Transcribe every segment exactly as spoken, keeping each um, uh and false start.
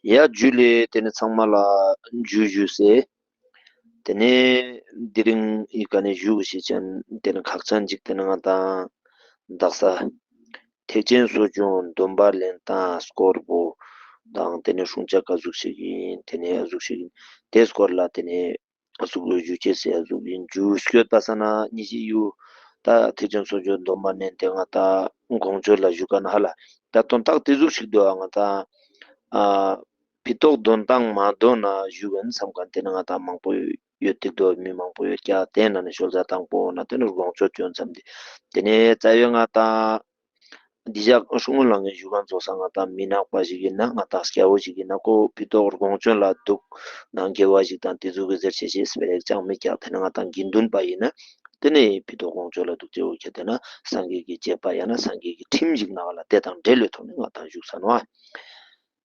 ཡ་ཇུ་ལེ། ཏེ་ནེ་ཚང་མ་ལ་ཇུ་ཇུ་ཟེར། ཏེ་ནེ་དེ་རིང་ཨི་ཀ་ནེ་ཞུ་ཞིག་ཅན་ཏེ་ནེ་ཁག་ཅན་ཅིག་ཏེ་ནེ་ང་ཏང་དག་ས་ཐེག་ཆེན་གསོ་སྦྱོང་སྡོམ་པ་ལེན་སྟངས་སྐོར་པོ་དང་ཏེ་ནེ་སྲུང་བྱ་ག་ཟུག་ཞིག་ཨིན། ཏེ་ནེ་ཨ་ཟུག་ཞིག་ཨིན། ཏེ་སྐོར་ལ་ཏེ་ནེ་ཨ་ཟུག་ཞུ་ཅེས་ཟེར་ཨ་ཟུག་ཨིན། ཇུ་སྐྱོད་པ་ས་ན་ཉི་ཤི་ཡུ་ད་ཐེག་ཆེན་གསོ་སྦྱོང་སྡོམ་པ་ནན་ཏེ་ང་ཏང་དགོངས་ཆོད་ལ་ཞུ་ཀ་ན་ཧ་ལ་ད་དོན་དག་ཏེ་ཟུག་ཞིག་འདུག་ཨ། ང་ཏང་ཨ་ཕི་ཏོག་འདོན་སྟངས་མ་འདོན་ན་ཞུ་བ་ཨིན་སམ་ཀ་ན་ཏེ་ནེ་ང་ཏང་མང་པོ་ཡོད་ཏེ་འདུག་མི་མང་པོ་ཡོད་ཀྱག། ཏེ་ནང་ནེ་ཤོལ་ཛ་དང་པོ་ན་ཏེ་ནེ་དགོངས་ཆོད་ཅོ་ཨིན་སམ་ཏེ་ཏེ་ནེ་རྩ་བའི་ང་ཏང་འདི་ཞག་སྔོན་ལ་ངས་ཞུ་ཁན་ཚོགས་ས་ང་ཏང་མི་ནག་པ་ཞིག་ཨིན་ན་ང་ཏང་སྐྱ་བོ་ཞིག་ཨིན་ན་ཁོ་ཕི་ཏོག་དགོངས་ཆོད་ལ་འདུག་ན་དགེ་བ་ཞིག་དང་ཏེ་ཟུག་གི་ཟེར་ཆེ་ཆེ་སྤེ་ར་ཅང་མེད་ཀྱག། ཏེ་ནེ་ང་ཏང་དགེ་འདུན་པ་ཨིན་ན་ཏེ་ནེ་ཕི་ཏོག་དགོངས་ཆོད་ལ་འདུག་ཅེས་འོ་ཁྱེད་ཏེ་ན་སངས་རྒྱས་ཀྱི་བཅས་པ་ཡང་ན་སངས་རྒྱས་ཀྱི་ཁྲིམས་ཤིག་ནང་ལ་ཏེ་དང་འབྲེལ་བའི་ཐོག་ནེ་ང་ཏང་ཞུགས་ས་ནོག།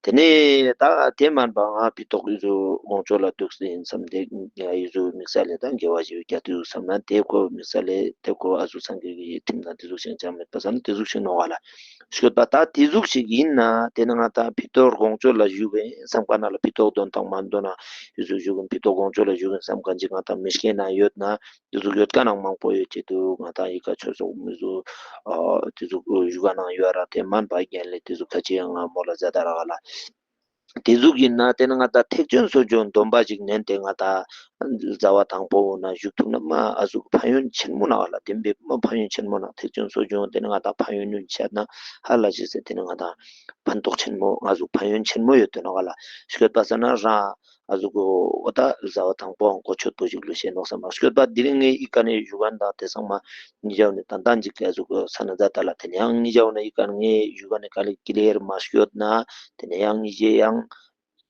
ཏེ་ནེ་ད་ཏེ་མན་པ་ང་ཕི་ཏོག་ཨི་ཟུག་དགོངས་ཆོད་ལ་འདུག་སེ་ཨིན་སམ་ཏེ་ཨི་ཟུག་དམིགས་བསལ་ལས་ད་དགེ་བ་ཞིག་ཡོད་ཀྱག་ཏེ་ཟུག་སམ་ན་ཏེ་ཁོ་དམིགས་བསལ་ལས་ཏེ་ཁོ་ཨ་ཟུག་སངས་རྒྱས་ཀྱི་ཁྲིམས་དང་ཏེ་ཟུག་ཞེན་ཅང་མེད་པ་ས་ན་ཏེ་ཟུག་ཞིག་ནོག་ག་ལ། ཤོད་པ་ད་ཏེ་ཟུག་ཞིག་ཨིན་ན་ཏེ་ནེ་ང་ཏང་ཕི་ཏོག་དགོངས་ཆོད་ལ་ཞུགས་ཨིན་སམ་ཀ་ན་ལ་ཕི་ཏོག་འདོན་སྟངས་མ་འདོན་ན་ཨི་ཟུག་ཞུགས་ཨིན་ཕི་ཏོག་དགོངས་ཆོད་ལ་ཞུགས་ཨིན་སམ་ཀ་ཅིག་ང་ཏང་མི་ཤེས་ན་ཡོད་ན། ཏེ་ཟུག་ཡོད་ཀ་ནང་མང་པོ་ཡོད་ཅེ་འདུག། ང་ཏང་ཨི་ཀ་ཆོས་ཚོགས་མི་ཟུག་ཨ་ཏེ་ཟུག་ཞུགས་ཀ་ནང་ཡོད་ར་ཏེ་མན་པ་རྒན་ལས་ཏེ་ཟུག་ཁ་ཅིག་ཡང་ང་མོལ་ལ་ཛད་ད་རག་ལ། ཏེ་ཟུག་ཨིན་ན་ཏེ་ནེ་ང་ཏང་ཐེག་ཆེན་གསོ་སྦྱོང་སྡོམ་པ་ཞིག་ནན་ཏེ་ང་ཏང་ཟླ་བ་དང་པོ་ན་ཞུགས་ཐུབ་ན་མ་ཨ་ཟུག་ཕན་ཡོན་ཆེན་མོ་ནོག་ག་ལ། ཏེ་བེ་མ་ཕན་ཡོན་ཆེན་མོ་ནོག། ཐེག་ཆེན་གསོ་སྦྱོང་ཏེ་ནེ་ང་ཏང་ཕན་ཡོན་ཆེན་ན་ཧ་ལ་ཞིག་ཟེར་ཏེ་ནེ་ང་ཏང་ཕན་ཐོགས་ཆེན་མོ་ང་ཟུག་ཕན་ཡོན་ཆེན་མོ་ཡོད་དེ་ནོག་ག་ལ། ཤོད་པ་ས་ན་རང་ཨ་ཟུག་གོ་འོ་ད་ཟླ་བ་དང་པོའང་གོ་ཆོད་པོ་ཞིག་ལུས་ཤེས་ནོག་སམ་མ་ཤོད་པ་དེ་རིང་ངས་ཨི་ཀ་ནེ་ཞུགས་ཁན་དང་ཏེ་ཚང་མ་ཉེ་ཞའོ་ནེ་ཏན་ཏན་ཅིག་ཨ་ཟུག་གོ་ས་ན་ཛད་ད་ལ། ཏེ་ནེ་ཡང་ཉེ་ཞའོ་ནེ་ཨི་ཀ་ནེ་ངས་ཞུགས་ཁན་ནི་ཀ་ལེ་ཀི་ལེར་མ་ཤོད་ན་ཏེ་ནེ་ཡང་ཉེ་ཞའོ་ཡང་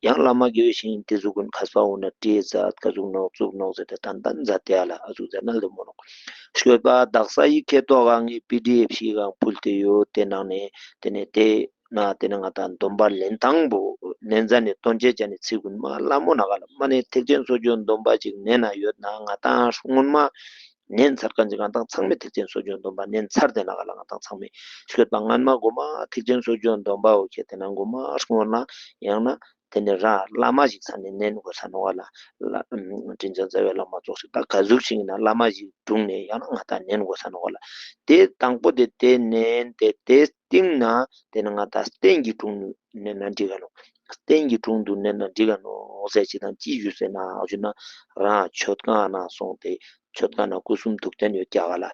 ཡང་བླ་མ་དགེ་བའི་བཤེས་གཉེན་ཏེ་ཟུག་གུན་ཁས་པ་འོ་ན་ཏེ་ཛད་ཀ་ཟུག་ནོག་ཙུག་ནོག་ཟེར་ཏེ་ཏན་ཏན་ཛད་དེ་ཨ་ལ་ཨ་ཟུག་ཛད་ན་ལེ་མོ་ནོག། ཤོད་པ་དག་ས་ཨི་ཁེ་ཏོག་ག་ངས་པི་ཌི་ཨེཕ་ཞིག་གང་ཕུལ་ཏེ་ཡོད། ཏེ་ནང་ནེ་ཏེ་ནེ་ཏེ་ན་ཏེ་ནེ་ང་ཏང་སྡོམ་པ་ལེན་སྟངས་པོ་ལེན་ཟ་ནེ་སྟོན་ཆ་ཅན་ནི་ཚིག་གུན་མ་ལ་མོ་ནོག་ག་ལ། མ་ནེ་ཐེག་ཆེན་གསོ་སྦྱོང་སྡོམ་པ་ཅིག་ནན་ན་ཡོད་ན་ང་ཏང་སྔོན་མ་ནན་ཚར་ཁན་ཅིག་ང་ཏང་ཚང་མས་ཐེག་ཆེན་གསོ་སྦྱོང་སྡོམ་པ་ནན་ཚར་ཏེ་ནོག་ག་ལ། ང་ཏང་ཚང་མས་ཤོད་པ་སྔན་མ་གོ་མ་ཐེག་ཆེན་གསོ་སྦྱོང་སྡོམ་པ་འོ་ཁེ་ཏེ་ན་གོ་མ་སྔོན་ན་ཡང་ན་ཏེ་ནེ་རང་བླ་མ་ཞིག་ས་ནེ་ནན་གོས་ས་ནོག་ག་ལ། ལ་དྲིན་ཅན་རྩ་བའི་བླ་མ་ཙོགས་ཤིག་ད་ག་ཟུག་ཞིག་ན་བླ་མ་ཞིག་དྲུང་ནེ་ཡང་ན་ང་ཏང་ནན་གོས་ས་ནོག་ག་ལ། ཏེ་དང་པོ་ཏེ་ཏེ་ནན་ཏེ་ཏེ་སྟིང་ན་ཏེ་ནེ་ང་ཏང་རྟེན་གྱི་དྲུང་ནེ་ནན་ན་འགྲིག་ག་ནོག། རྟེན་གྱི་དྲུང་དུ་ནན་ན་འགྲིག་ག་ནོག་ཟེར་ཅིག་དང་ཅི་ཞུ་ཟེར་ན་ཨ་ཞུ་ན་རང་མཆོད་ཁང་ནང་སོང་སྟེ་མཆོད་ཁང་ནང་སྐུ་གསུང་ཐུགས་རྟེན་ཡོད་ཀྱག་ག་ལ།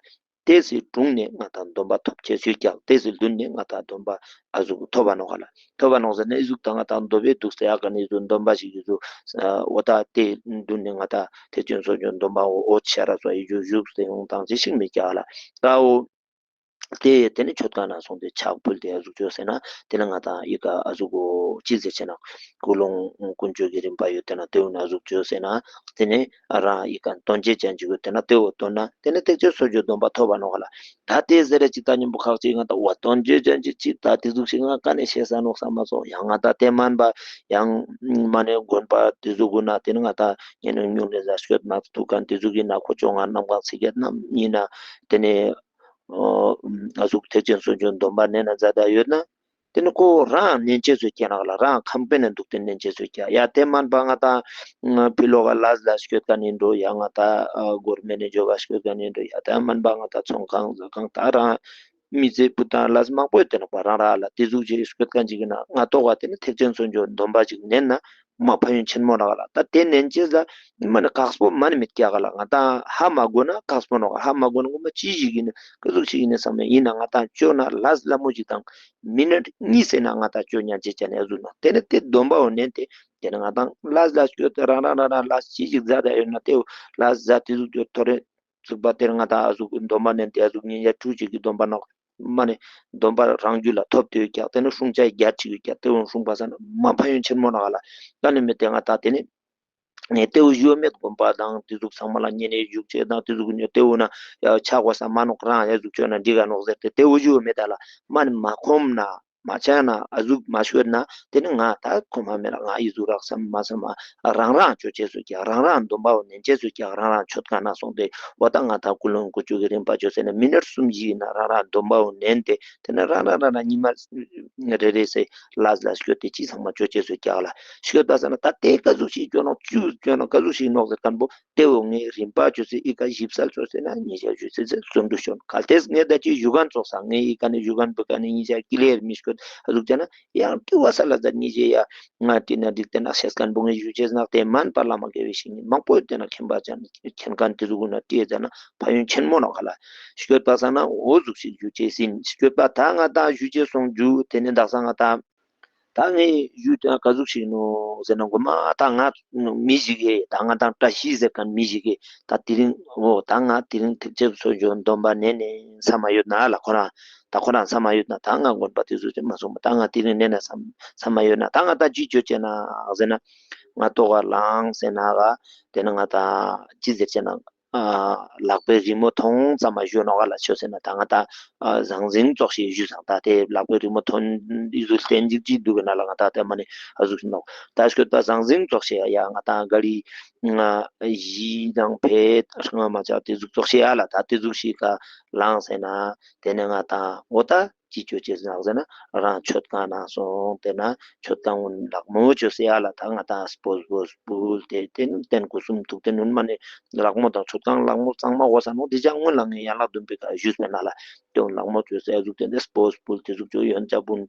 ཏེ་སི་དྲུང་ནེ་ང་ཏང་སྡོམ་པ་ཐོབ་ཅེས་ཡོད་ཀྱག། ཏེ་སི་མདུན་ནེ་ང་ཏང་སྡོམ་པ་ཨ་ཟུག་ཐོབ་པ་ནོག་ག་ལ། ཐོབ་པ་ནོག་ཟེར་ན་ཨི་ཟུག་ད་ང་ཏང་སྡོམ་པའི་འདུག་ཟེར་ཡ་ག་ནེ་ཨི་ཟུག་སྡོམ་པ་ཞིག་ཨི་ཟུག་འོ་ད་ཏེ་མདུན་ནེ་ང་ཏང་ཐེག་ཆེན་གསོ་སྦྱོང་སྡོམ་པ་འོ་འོ་ཆ་ར་སོ་ཨི་ཟུག་ཞུགས་ཏེ་ཡོང་སྟངས་ཅི་ཞིག་མེད་ཀྱག་ག་ལ། ད་འོ་ཏེ་ཏེ་ནེ་མཆོད་ཁང་ནང་སོང་སྟེ་ཕྱག་ཕུལ་ཏེ་ཨ་ཟུག་ཅོས་ཟེར་ན་ཏེ་ནེ་ང་ཏང་ཨི་ཀ་ཨ་ཟུག་གོ་ཅི་ཟེར་ཆེ་ན་ཀུན་སློང་ཀུན་སྤྱོད་ཀྱི་རིམ་པ་ཡོད་དེ་ན་ཏེ་འོ་ན་ཨ་ཟུག་ཅོས་ཟེར་ན་ཏེ་ནེ་རང་ཨི་ཀ་སྟོན་ཆ་ཅན་ཅིག་ཡོད་དེ་ན་ཏེ་འོ་སྟོན་ན་ཏེ་ནེ་ཐེག་ཆེན་གསོ་སྦྱོང་སྡོམ་པ་ཐོབ་པ་ནོག་ག་ལ། ད་ཏེ་ཟེར་ར་ཅིག་ད་ཉམ་པོ་ཁག་ཅིག་ང་ཏང་འོ་སྟོན་ཆ་ཅན་ཅིག་ཅིག་ད་ཏེ་ཟུག་ཞིག་ང་ཀ་ནེ་ཤེས་ས་ནོག་སམ་མ་སོང་། ཡང་ང་ཏང་ཏེ་མན་པ་ཡང་མ་ནེ་དགོན་པ་ཏེ་ཟུག་གུན་ན་ཏེ་ནེ་ང་ཏང་ཉེ་ནེ་ཉུང་ནེ་ཟ་ཤོད་མ་ཐུག་ཁན་ཏེ་ཟུག་གི་ན་ཁོ་ཅོ་ང་ནམ་གང་ཚིག་གེ་ནམ་ཨིན་ན་ཏེ་ནེ་ཨ་ཟུག་ཐེག་ཆེན་གསོ་སྦྱོང་སྡོམ་པ་ནན་ན་ཛད་ད་ཡོད་ན་ཏེ་ནེ་ཁོ་རང་ནན་ཅེས་སུ་སྐྱེ་ནོག་ག་ལ། རང་ཁང་པའི་ནང་འདུག་སྟེ་ནན་ཅེས་སུ་སྐྱེ། ཡ་ཏེ་མན་པ་ང་ཏང་ཕི་ལོག་ག་ལས་ལ་སྐྱོད་ཁན་ཨིན་འགྲོ། ཡ་ང་ཏང་སྒོར་མོ་ནེ་འཇོ་བ་སྐྱོད་ཁན་ཨིན་འགྲོ། ཡ་ཏེ་མན་པ་ང་ཏང་ཚོང་ཁང་ཟ་ཁང་ད་རང་མི་ཚེ་བུ་དང་ལས་མང་པོ་ཡོད་དེ་ནོག་པ། རང་རང་ལ་ཏེ་ཟུག་ཅིག་སྐྱོད་ཁན་ཅིག་ཨིན་ན་ང་ཏོག་ག་ཏེ་ནེ་ཐེག་ཆེན་གསོ་སྦྱོང་སྡོམ་པ་ཅིག་ནན་ན་མ་ཕན་ཡོན་ཆེན་མོ་ནོག་ག་ལ། ད་ཏེ་ནན་ཅེས་ལ་མ་ནེ་ཁག་པོ་མ་ནེ་མེད་ཀྱག་ག་ལ། ང་ཏང་ཧ་མ་གོ་ན་ཁག་པོ་ནོག་ག། ཧ་མ་གོ་ན་གོ་མ་ཅི་ཞིག་ཨིན་ན་ཀ་ཟུག་ཞིག་ཨིན་ན་སམ་མེད་ཨིན་ན་ང་ཏང་ཅོ་ན་ལས་ལ་མོ་ཞིག་དང་མི་ནཊ་གཉིས་ཟེར་ན་ང་ཏང་ཅོ་ཉན་ཅེས་ཅན་ཨ་ཟུག་ནོག། ཏེ་ནེ་ཏེ་སྡོམ་པ་འོ་ནན་ཏེ་ཏེ་ནེ་ང་ཏང་ལས་ལ་སྐྱོད་དེ་རང་རང་རང་རང་ལས་ཅི་ཞིག་ཛད་ད་ཡོད་ན་ཏེ་བོ་ལས་ཛད་ཏེ་ཟུག་ཅོ་ཐོ་རེ་ཚུགས་པ་ཏེ་ནེ་ང་ཏང་ཨ་ཟུག་སྡོམ་པ་ནན་ཏེ་ཨ་ཟུག་ཉིན་ཡ་ཕྲུག་ཅིག་གི་སྡོམ་པ་ནོག། མ་ནེ་སྡོམ་པ་རང་རྒྱུད་ལ་ཐོབ་སྟེ་ཡོད་ཀྱག། ཏེ་ནེ་སྲུང་བྱ་རྒྱ་ཅིག་ཡོད་ཀྱག། ཏེ་བོ་སྲུང་པ་ས་ན་མ་ཕན་ཡོན་ཆེན་མོ་ནོག་ག་ལ། ད་ནི་མེད་ཏེ་ང་ཏང་ཏེ་ནེ་ནེ་ཏེ་བོ་ཞུ་བ་མེད། དགོན་པ་དང་ཏེ་ཟུག་ཚང་མ་ལ་ཉེ་ནེ་བཞུགས་ཅེས་དང་ཏེ་ཟུག་ཉེ་ཏེ་བོ་ན་ཡ་ཆག་པ་ས་མ་ནོག་རང་ཡ་ཟུག་ཅོ་ན་འགྲིག་ག་ནོག་ཟེར་ཏེ་ཏེ་བོ་ཞུ་བ་མེད་ད་ལ། མ་ནེ་མ་ཁོམ་ན་ མ་ཆ་ན་ཨ་ཟུག་མ་ཤོད་ན་དེ་ནི་ང་ད་ཁོ་མ་མེད་ལ་ང་ཨི་ཟུག་རག་སམ་མ་སམ་མ་རང་རང་ཅོ་ཅེས་སུ་ཀྱག་རང་རང་སྡོམ་པའོ་ནན་ཅེས་སུ་ཀྱག་རང་རང་ཆོད་ཁན་ན་སོང་སྟེ་འོ་ད་ང་ད་ཀུན་སློང་དཀོན་མཆོག་གི་རིམ་པ་ཅོ་ཟེར་ན་མི་ནཊ་གསུམ་བཞི་ཡིན་ན་རང་རང་སྡོམ་པའོ་ནན་ཏེ་དེ་ནི་རང་རང་རང་རང་ཉི་མ་རེ་རེ་སེ་ལས་ལ་ཤོད་དེ་ཅི་ཚང་མ་ཅོ་ཅེས་སུ་ཀྱག་ལ་ཤོད་པ་ཟེར་ན་ད་དེ་ཀ་ཟུག་ཞིག་ཅོ་ནོག་ཅུ་ཅོ་ནོག་ཀ་ཟུག་ཞིག་ནོག་ཟེར་ཁན་པོ། ཏེ་བོ་ངའི་རིམ་པ་ཅོས་སེ་ཨི་ཀ་ཞིབ་གསལ་ཅོས་སེ་ན་ཉེ་ཞ་ཞུས་སེ་ཟེར་བརྩོན་འགྲུས་ཅོ་ནོག་གལ་ཏེ་ངས་ད་ཅི་ཞུ་ཁན་ཙོགས་ས་ངས་ཨི་ཀ་ནས་ཞུ་ཁན་བོ་ཀ་ནས་ཉེ་ཞ་ཀི་ལེར་མི་ཤོད་ཨ་ཟུག་ཅ་ན་ཡང་ཏེ་བ་ས་ལ་ཟ་ཉེ་ཞ་ཡ་ང་ཏེ་ན་འགྲིག་ཏེ་ན་ཤེས་ཁན་བོ་ངས་ཞུ་ཅེས་ནག་ཏེ་མན་པ་བླ་མ་དགེ་བའི་བཤེས་གཉེན་མང་པོ་ཡོད་ཏེ་ན་མཁྱེན་པ་ཅན་མཁྱེན་ཁན་ཏེ་ཟུག་གུན་ན་ཏེ་ཟ་ན་ཕན་ཡོན་ཆེན་མོ་ནོག་ག་ལ་ཤོད་པ་ས་ན་འོ་ཟུག་ཞིག་ཞུ་ཅེས་ཡིན་ཤོད་པ་ད་ང་ད་ཞུ་ཅེས་སོང་ཞུ་ཏེ་ནས་དག་ས་ང་ད། ད་ངས་ཞུས་ཏེ་ན་ཀ་ཟུག་ཞིག་ནོག་ཟེར་ན་གོ་མ་ད་ང་མི་ཞིག་གི་ད་ང་དང་བཀྲ་ཤིས་ཟེར་ཁན་མི་ཞིག་གི་ད་དེ་རིང་འོ་ད་ང་དེ་རིང་ཐེག་ཆེན་སོ་ཇོ་སྡོམ་པ་ནན་ནས་ས་མ་ཡོད་ན་ལ་ཁོ་རང་ད་ཁོ་རང་ས་མ་ཡོད་ན་ད་ང་དགོན་པ་དེ་ཚོ་ཅི་མ་སོང་ད་ང་དེ་རིང་ནན་ན་ས་མ་ཡོད་ན་ད་ང་ད་ཅི་ཅོ་ཅེ་ན་ཟེར་ན་ང་ལྟོ་ག་ལངས་ཟེར་ན་ག་དེ་ན་ང་ད་ཅི་ཟེར་ཅེ་ན། ལག་པའི་རི་མོ་མཐོང་ཙམ་མ་ཞུ་ནོག་ག་ལ་ཆོས་ཟེར་ན་ད་ང་ད་ཟང་ཟིང་ཙོགས་ཤིག་ཞུས་སང་ད་དེ་ལག་པའི་རི་མོ་མཐོང་འི་ཟུག་ལྟན་ཅིག་ཅིག་འདུག་གི་ན་ལ་ང་ད་དེ་མ་ནི་ཨ་ཟུག་ནོག་ད་ཤོད་ད་ཟང་ཟིང་ཙོགས་ཤིག་ཡ་ང་ད་ག་རི་བཞི་དང་ཕེ་ལྔ་མ་ཆག་དེ་ཟུག་ཙོགས་ཤིག་ཡ་ལ་ད་དེ་ཟུག་ཤིག་ག་ལངས་ཟེར་ན་དེ་ནས་ང་ད་འོ་ད། ཅི་ཅོ་ཅེས་ཟེར་ན་རང་མཆོད་ཁང་ནང་སོང་ཏེ་ན་མཆོད་ཁང་གུན་ལག་མོ་ཅོས་སེ་ཡ་ལ་ད་ང་ད་སྤོས་སྤོས་སྤུལ་ཏེ་ཏེ་ནི་སྐུ་གསུམ་ཐུགས་རྟེན་གུན་མ་ནི་ལག་མོ་དང་མཆོད་ཁང་ལག་མོ་གཙང་མ་འོ་ས་ནོག་དེ་ཅང་སྔོན་ལ་ངས་ཡན་ལག་བདུན་པའི་ཀ་ཞུས་པའི་ནང་ལ་ཏེ་ལག་མོ་ཅོས་སེ་ཨ་ཟུག་ཏེ་ནི་སྤོས་སྤུལ་ཏེ་ཟུག་ཅོ་ཡོན་ཆབ་བུན་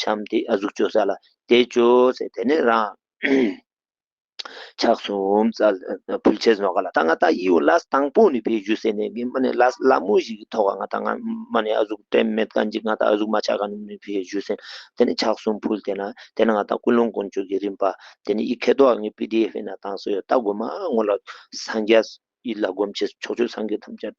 ཤམ་ཏེ་ཨ་ཟུག་ཅོས་ས་ལ་ཏེ་ཅོས་སེ་ཏེ་ནི་རང་ཕྱག་གསུམ་ཕུལ་ཅེས་ནོག་ག་ལ། ད་ང་ད་ཨི་བོ་ལས་དང་པོ་ནི་ཕི་ཞུས་སེ་ནས་མ་ནི་ལས་ལ་མོ་ཞིག་གི་ཐོག་ག་ང་ད་ང་མ་ནི་ཨ་ཟུག་དྲན་མེད་ཁན་ཅིག་ང་ད་ཨ་ཟུག་མ་ཆ་ཁན་ནི་ཕི་ཞུས་སེ་ཏེ་ནི་ཕྱག་གསུམ་ཕུལ་ཏེ་ན་ཏེ་ནི་ང་ད་ཀུན་སློང་དཀོན་མཆོག་གི་རིམ་པ་ཏེ་ནི་ཨི་ཁེ་ཏོ་ཨ་ངའི་པི་ཌི་ཨེཕ་ན་ཏང་སོ་ཡོད་ད་གོ་མ་ངོ་ལ་སངས་རྒྱས་ཨི་ལ་སྒོམ་ཅེས་ཕྱོགས་བཅུའི་སངས་རྒྱས་ཐམས་ཅད།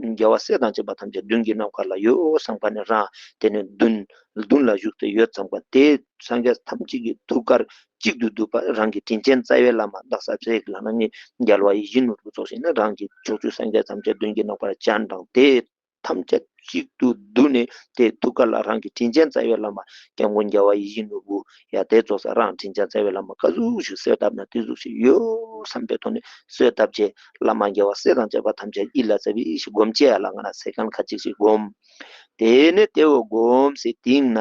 རྒྱལ་བ་སྲས་དང་བཅས་པ་ཐམས་ཅད་མདུན་གྱི་ནམ་མཁའ་ལ་ཡོད་བསམ་པ་ནི་རང་དེ་ནི་མདུན་མདུན་ལ་བཞུགས་ཏེ་ཡོད་བསམ་པ་དེ་སངས་རྒྱས་ཐམས་ཅད་ཀྱི་ཐུགས་ཀར་གཅིག་ཏུ་བསྡུས་པ་རང་གི་དྲིན་ཅན་རྩ་བའི་བླ་མ་བདག་ས་ཚེ་ཡི་ལ་ན་ནི་རྒྱལ་བ་ཡིད་བཞིན་ནོར་བུ་ཙོགས་ཤིག་ནི་རང་གི་ཕྱོགས་བཅུའི་སངས་རྒྱས་ཐམས་ཅད་མདུན་གྱི་ནམ་མཁའ་ལ་སྤྱན་དྲངས་ཏེ་ཐམས་ཅད་གཅིག་ཏུ་བསྡུས་ནས་དེ་ཐུགས་ཀ་ལ་རང་གི་དྲིན་ཅན་རྩ་བའི་བླ་མ་སྐྱབས་མགོན་རྒྱལ་བ་ཡིད་བཞིན་ནོར་བུ་ཡ་དེ་ཙོགས་ས་རང་དྲིན་ཅན་རྩ་བའི་བླ་མ་ཀ་ཟུག་ཞིག་གསོལ་བཏབ་ན་དེ་ཟུག་ཞིག་ཡོད་བསམ་པའི་ཐོག་ནས་གསོལ་བཏབ་ཅེས་བླ་མ་རྒྱལ་བ་སྲས་དང་བཅས་པ་ཐམས་ཅད་ཡིད་ལ་ཚ་བའི་ཞིག་སྒོམ་ཅེས་ཡ་ལ་ང་ན་སེ་ཀན་ཁ་ཅིག་ཞིག་སྒོམ། དེ་ནས་དེ་བོ་སྒོམ་སེ་སྟིང་ན་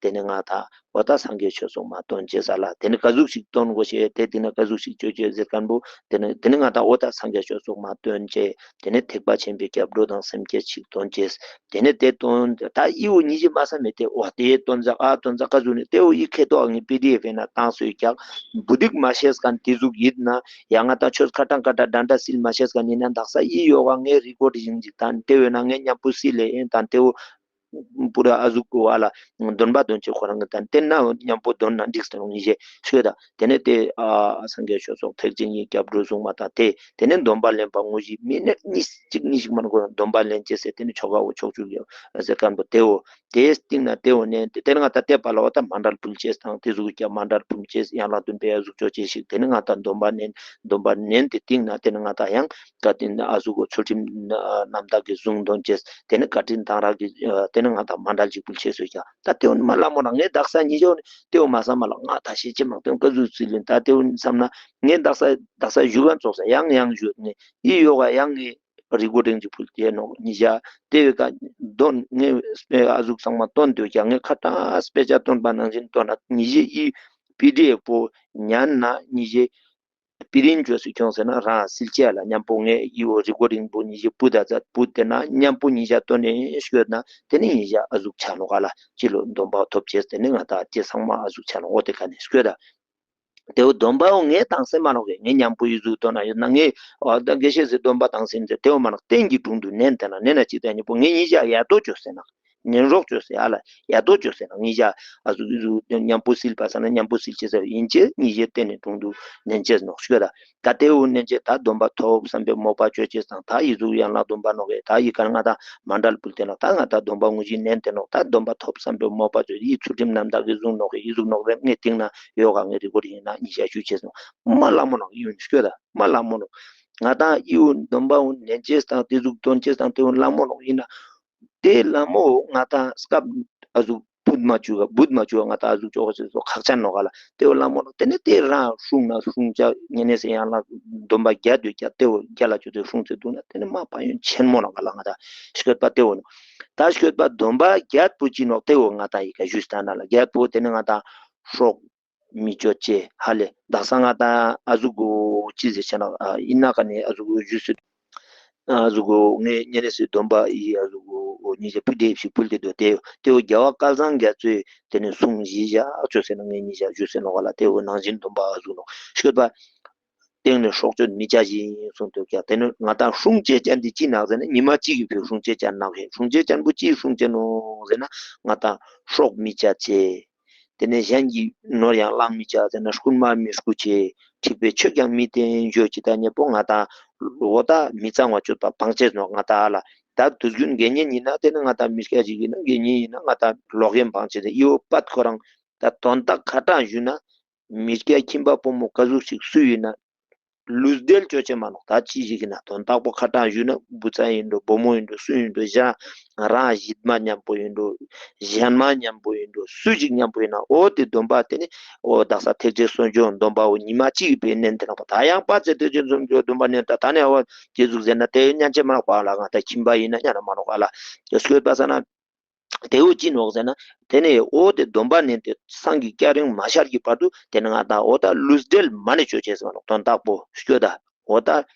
དེ་ནས་ང་ད་འོ་ད་སངས་རྒྱས་ཆོས་ཚོགས་མ་སྟོན་ཅེས་ས་ལ་དེ་ནས་ཀ་ཟུག་ཞིག་སྟོན་དགོས་ཤེས་དེ་དེ་ནས་ཀ་ཟུག་ཞིག་ཅོ་ཅེས་ཟེར་ཁན་བོ་དེ་ནས་དེ་ནས་ང་ད་འོ་ད་སངས་རྒྱས་ཆོས་ཚོགས་མ་སྟོན་ཅེས། དེ་ནས་ཐེག་པ་ཆེན་པོའི་སྐྱབས་འགྲོ་དང་སེམས་བསྐྱེད་ཅིག་སྟོན་ཅེས། དེ་ནས་དེ་སྟོན་ད་ཨི་བོ་ཉི་ཞི་མ་ས་མེད་དེ་འོ་དེ་སྟོན་ཟ་ཨ་སྟོན་ཟ་ཀ་ཟུག་ནས་དེ་བོ་ཨི་ཁེ་ཏོ་ཨ་ངའི་པི་ཌི་ཨེཕ་ན་ཏང་སོ་ཡི་ཀྱག་བུ་དིག་མ་ཤེས་ཁན་དེ་ཟུག་ཡིན་ན་ཡ་ང་ད་ཆོས་ཁ་ཏང་ཀ་ཏ་དྲན་དྲ་སིལ་མ་ཤེས་ཁན་ཡིན་ན་དག་ས་ཨི་ཡོ་ག་ངའི་རི་གོ་ཌི་ཡིན་ཅིག་དང་དེ་བོ་ན་ངའི་མཉམ་པོ་སིལ་ལེ་ཡིན་དང་དེ་བོ་པུ་ར་ཨ་ཟུག་གོ་ཨ་ལ་འདོན་པ་འདོན་ཆེ་ཁོ་རང་གི་དང་དེ་ན་མཉམ་པོ་འདོན་ན་འགྲིག་སྟེ་ནོ་ཉི་ཞེ་ཤོད་ད། དེ་ནས་དེ་ཨ་སངས་རྒྱས་ཆོས་ཚོགས་ཐེག་ཆེན་གྱི་སྐྱབས་འགྲོ་གསུངས་མ་དང་དེ་དེ་ནས་སྡོམ་པ་ལེན་པ་དངོས་གཞི་མི་ནས་གཉིས་གཅིག་གཉིས་ཤིག་མ་ནོག་གོ་སྡོམ་པ་ལེན་ཅེས་ཟེར་དེ་ནས་ཆོ་ག་བོ་ཕྱོགས་བཅུ་གི་ཟེར་ཁན་བོ་དེ་བོ་དེའི་སྟེང་ན་དེ་བོ་ནས་དེ་ནས་ང་ད་དེ་པ་ལ་བ་ད་མཎྜལ་ཕུལ་ཅེས་དང་དེ་ཟུག་གི་མཎྜལ་ཕུལ་ཅེས་ཡན་ལག་བདུན་པའི་ཨ་ཟུག་ཅོ་ཅེས་ཤིག་དེ་ནས་ང་ད་སྡོམ་པ་ནན་སྡོམ་པ་ནན་དེ་སྟེང་ན་དེ་ནས་ང་ད་ཡང་ཀ་དེ་ནས་ཨ་ཟུག་གོ་ཚུལ་ཁྲིམས་རྣམ་དག་གི་གཟུངས་འདོན་ཅེས་དེ་ནས་བཀའ་དྲིན་དང་རག་གི་དེ་ནས་ང་ད་མཎྜལ་ཅིག་ཕུལ་ཅེས་སོ་ཀྱང་ད་དེ་བོ་ནི་མ་ལ་མོ་རང་ངས་དག་ས་ཉི་ཞོ་ནི་དེ་བོ་མ་བསམ་མ་ལ་ང་ད་ཤེས་ཅི་མང་དེ་བོ་ཀ་ཟུག་ཚུལ་ལེན་ད་དེ་བོ་བསམ་ན་ངས་དག་ས་དག་ས་ཞུ་ག་ཙོགས་ས་ཡང་ཡང་ཞུ་ནི་ཨི་ཡོ་ག་ཡང་ངས་རི་གོ་ཌིང་ཅིག་ཕུལ་ཏེ་ནོག་ཉི་ཞ་དེ་བོའི་ཀ་དོན་ངས་ཨ་ཟུག་ཚང་མ་དོན་དེ་ཀྱང་ངས་ཁ་ཏང་སྤེ་ཆ་དོན་པ་ནང་བཞིན་དོན་ན་ཉི་ཞ་ཨི་པི་ཌི་ཨེཕ་པོ་ཉན་ན་ཉི་ཞ་པི་རིན་ཅོས་སུ་ཁྱོངས་ཟེར་ན་རང་སིལ་ཅེ་ལ་མཉམ་པོ་ངས་ཨི་བོ་རི་གོ་ཌིང་པོ་ཉི་ཞ་པུ་ད་ཛད་པུ་དེ་ན་མཉམ་པོ་ཉི་ཞ་དོན་ནས་ཤོད་ན་དེ་ནི་ཉི་ཞ་ཨ་ཟུག་ཆ་ནོག་ག་ལ་ཅི་ལོ་སྡོམ་པ་ཐོབ་ཅེས་དེ་ནི་ང་ད་ཅི་ཚང་མ་ཨ་ཟུག་ཆ་ནོག་འོ་དེ་ཀ་ནས་ཤོད་ད། དེ་བོ་སྡོམ་པའོ་ངས་བཏང་སེ་མ་ནོག་གི་ངས་མཉམ་པོ་ཨི་ཟུག་དོན་ན་ཡོད་ན་ངས་ཨ་ད་དགེ་བཤེས་སི་སྡོམ་པ་བཏང་སེ་ཡིན་ཟེར་དེ་བོ་མ་ནོག་རྟེན་གྱི་དྲུང་དུ་ནན་ཏེ་ན་ནན་ན་ཅི་ད་ཉི་པོ་ངས་ཉི་ཞ་ཡ་དོ་ཅོས་ཟེར་ན། ཉན་རོགས་ཅོས་སེ་ཨ་ལ་ཡ་དོ་ཅོས་སེ་ན་ཉི་ཞ་ཨ་ཟུག་ཨི་ཟུག་མཉམ་པོ་སིལ་པ་ས་ན་མཉམ་པོ་སིལ་ཅེས་ཟེར་ཡིན་ཅེས་ཉི་ཞའི་རྟེན་ནི་དྲུང་དུ་ནན་ཅེས་ནོག་ཤོད་ད། ད་དེ་བོ་ནན་ཅེས་ད་སྡོམ་པ་ཐོབ་བསམ་པའི་མོས་པ་ཅོ་ཅེས་དང་ད་ཨི་ཟུག་ཡན་ལག་བདུན་པ་ནོག་གི་ད་ཨི་ཀ་ང་ད་མཎྜལ་ཕུལ་ཏེ་ནོག་ད་ང་ད་སྡོམ་པ་དངོས་གཞི་ནན་ཏེ་ནོག་ད་སྡོམ་པ་ཐོབ་བསམ་པའི་མོས་པ་ཅོ་ཨི་ཚུལ་ཁྲིམས་རྣམ་དག་གི་གཟུངས་ནོག་གི་ཨི་ཟུག་ནོག་རེ་ངས་སྟིང་ན་ཡོ་ག་ངས་རི་གོ་རི་ཡིན་ན་ཉི་ཞ་ཞུ་ཅེས་ནོག་མ་ལ་མོ་ནོག་ཡིན་ཤོད་ད་མ་ལ་མོ་ནོག་ང་ད་ཨི་བོ་སྡོམ་པ་བོ་ནན་ཅེས་དང་དེ་ཟུག་དོན་ཅེས་དང་དེ་བོ་ལ་མོ་ནོག་ཡིན་ན། དེ་ལ་མོ་ང་ད་སྐབས་ཨ་ཟུག་ བུད་མ་བཅུག་ག་བུད་མ་བཅུག་ག་ང་ཏང་ཨ་ཟུག་ཅོ་ཅེས་སོ་ཁག་ཅན་ནོག་ག་ལ། ཏེ་བོ་ལ་མོ་ནོ་ཏེ་ནེ་ཏེ་རང་སྲུང་ན་སྲུང་ཅ་ཉེ་ནེ་སེ་ཡང་ལ་སྡོམ་པ་བརྒྱད་དུ་ཀྱ་ཏེ་བོ་རྒྱ་ལ་ཅོ་ཏེ་སྲུང་ཅེས་འདུག་ན་ཏེ་ནེ་མ་ཕན་ཡོན་ཆེན་མོ་ནོག་ག་ལ། ང་ཏང་སྐྱོད་པ་ཏེ་བོ་ནོ། ད་སྐྱོད་པ་སྡོམ་པ་བརྒྱད་པོ་ཅི་ནོག་ཏེ་བོ་ང་ཏང་ཡི་ག་ཞུས་ཏེ་ན་ལ་བརྒྱད་པོ་ཏེ་ནེ་ང་ཏང་སྲོག་མི་གཅོད་ཅེས་ཧ་ལེ། དག་ས་ང་ཏང་ཨ་ཟུག་གོ་ཅི་ཟེར་ཆ་ན་ཨིན་ན་ག་ནེ་ཨ་ཟུག་གོ་ཞུས་སུ། ཨ་ཟུག་གོ་ངའི་ཉེ་ནེ་སི་སྡོམ་པ་ཡི་ཨ་ཟུག་གོ་ཉེ་ཞ་ཕུལ་ཏེ་ཞིག་ཕུལ་ཏེ་དོ་ཏེ་ཏེ་བོ་རྒྱལ་བ་སྐལ་བཟང་རྒྱ་མཚོས་ཏེ་ནེ་གསུང་བཞི་ཞ་ཅོ་ཟེར་ན་ངའི་ཉེ་ཞ་ཞུས་ཟེར་ནོག་ག་ལ། ཏེ་བོ་ནང་བཞིན་སྡོམ་པ་ཨ་ཟུག་ནོ་སྐྱོད་པ། སྟེང་ནས་སྲོག་གཅོད་མི་བྱ་ཞིང་གསུངས་ཏེ་ཀྱང་ཏེ་ནེ་ང་ཏང་སྲུང་ཅེས་ཅན་ཏེ་ཅི་ནོག་ཟེར་ན་ཉི་མ་གཅིག་གི་ཕིའ་སྲུང་ཅེས་ཅན་ནོག་ཧེ། སྲུང་ཅེས་ཅན་པོ་ཅི་སྲུང་ཅེས་ནོག་ཟེར་ན་ང་ཏང་སྲོག་མི་བྱ་ཅེས། ཏེ་ནེ་གཞན་གྱི་ནོར་ཡང་བླང་མི་བྱ་ཟེར་ན་རྐུན་མ་མི་རྐུ་ཅེས། འཁྲིག་པའི་ཆོས་ཀྱང་མི་བསྟན་བརྗོད་ཅེས་ད་ཉེ་པོ་ང་ཏང་འོ་ད་མི་གཙང་བ་སྤྱོད་པ་སྤང་ཅེས་ནོག་ང་ཏང་ཨ་ལ། ད་དུས་རྒྱུན་དགེ་བསྙེན་ཡིན་ན་ཏེ་ནེ་ང་ཏང་མི་སྐྱ་ཞིག་ཡིན་ན་དགེ་བསྙེན་ཡིན་ན་ང་ཏང་ལོག་གཡེམ་སྤང་ཅེས་ཏེ་ཨི་བོ་པད་ཁོ་རང་ད་དོན་དག་ཁ་ཏང་ཞུས་ན། མི་སྐྱ་ཁྱིམ་པ་ཕོ་མོ་ཀ་ཟུག་ཞིག་སུ་ཡིན་ན་ལུས་འབྲེལ་ཅོ་ཅེས་མ་ནོག་ད་ཅི་ཞིག་ཡིན་ན་དོན་དག་པོ་ཁ་ཏང་ཞུས་ན་བུ་ཚ་ཡིན་འགྲོ་བུ་མོ་ཡིན་འགྲོ་སུ་ཡིན་འགྲོ་གཞན་རང་གཞིས་མ་མཉམ་པོ་ཡིན་འགྲོ་གཞན་མ་མཉམ་པོ་ཡིན་འགྲོ་སུ་ཞིག་མཉམ་པོ་ཡིན་ན་འོ་ཏེ་སྡོམ་པ་ཏེ་ནེ་འོ་དག་ས་ཐེག་ཆེན་གསོ་སྦྱོང་སྡོམ་པ་འོ་ཉི་མ་གཅིག་གི་ཕིའ་ནན་ཏེ་ནོག་པ། ད་ཡང་པ་ཚེ་ཐེག་ཆེན་གསོ་སྦྱོང་སྡོམ་པ་ནན་ད་ད་ནེ་འོ་ཏེ་ཟུག་ཟེར་ན་ཏེ་ཉན་ཅེས་མ་ནོག་པ་ལ། ང་ཏང་ཁྱིམ་པ་ཡིན་ན་ཉན་ན་མ་ནོག་པ་ལ། ཏེ་སྐྱོད་པ་ས་ན། ཏེ་བོ་ཅི་ནོག་ཟེར་ན། ཏེ་ནེ་འོ་ཏེ་སྡོམ་པ་ནན་ཏེ་སངས་རྒྱས་སྐྱ་རེངས་མ་ཤར་གྱི་བར་དུ་ཏེ་ནེ་ང་ཏང་འོ་ད་ལུས་འབྲེལ་མ་ནེ་ཅོ་ཅེས་མ་ནོག་དོན་དག་པོ་སྐྱོད་ད། འོ་ད་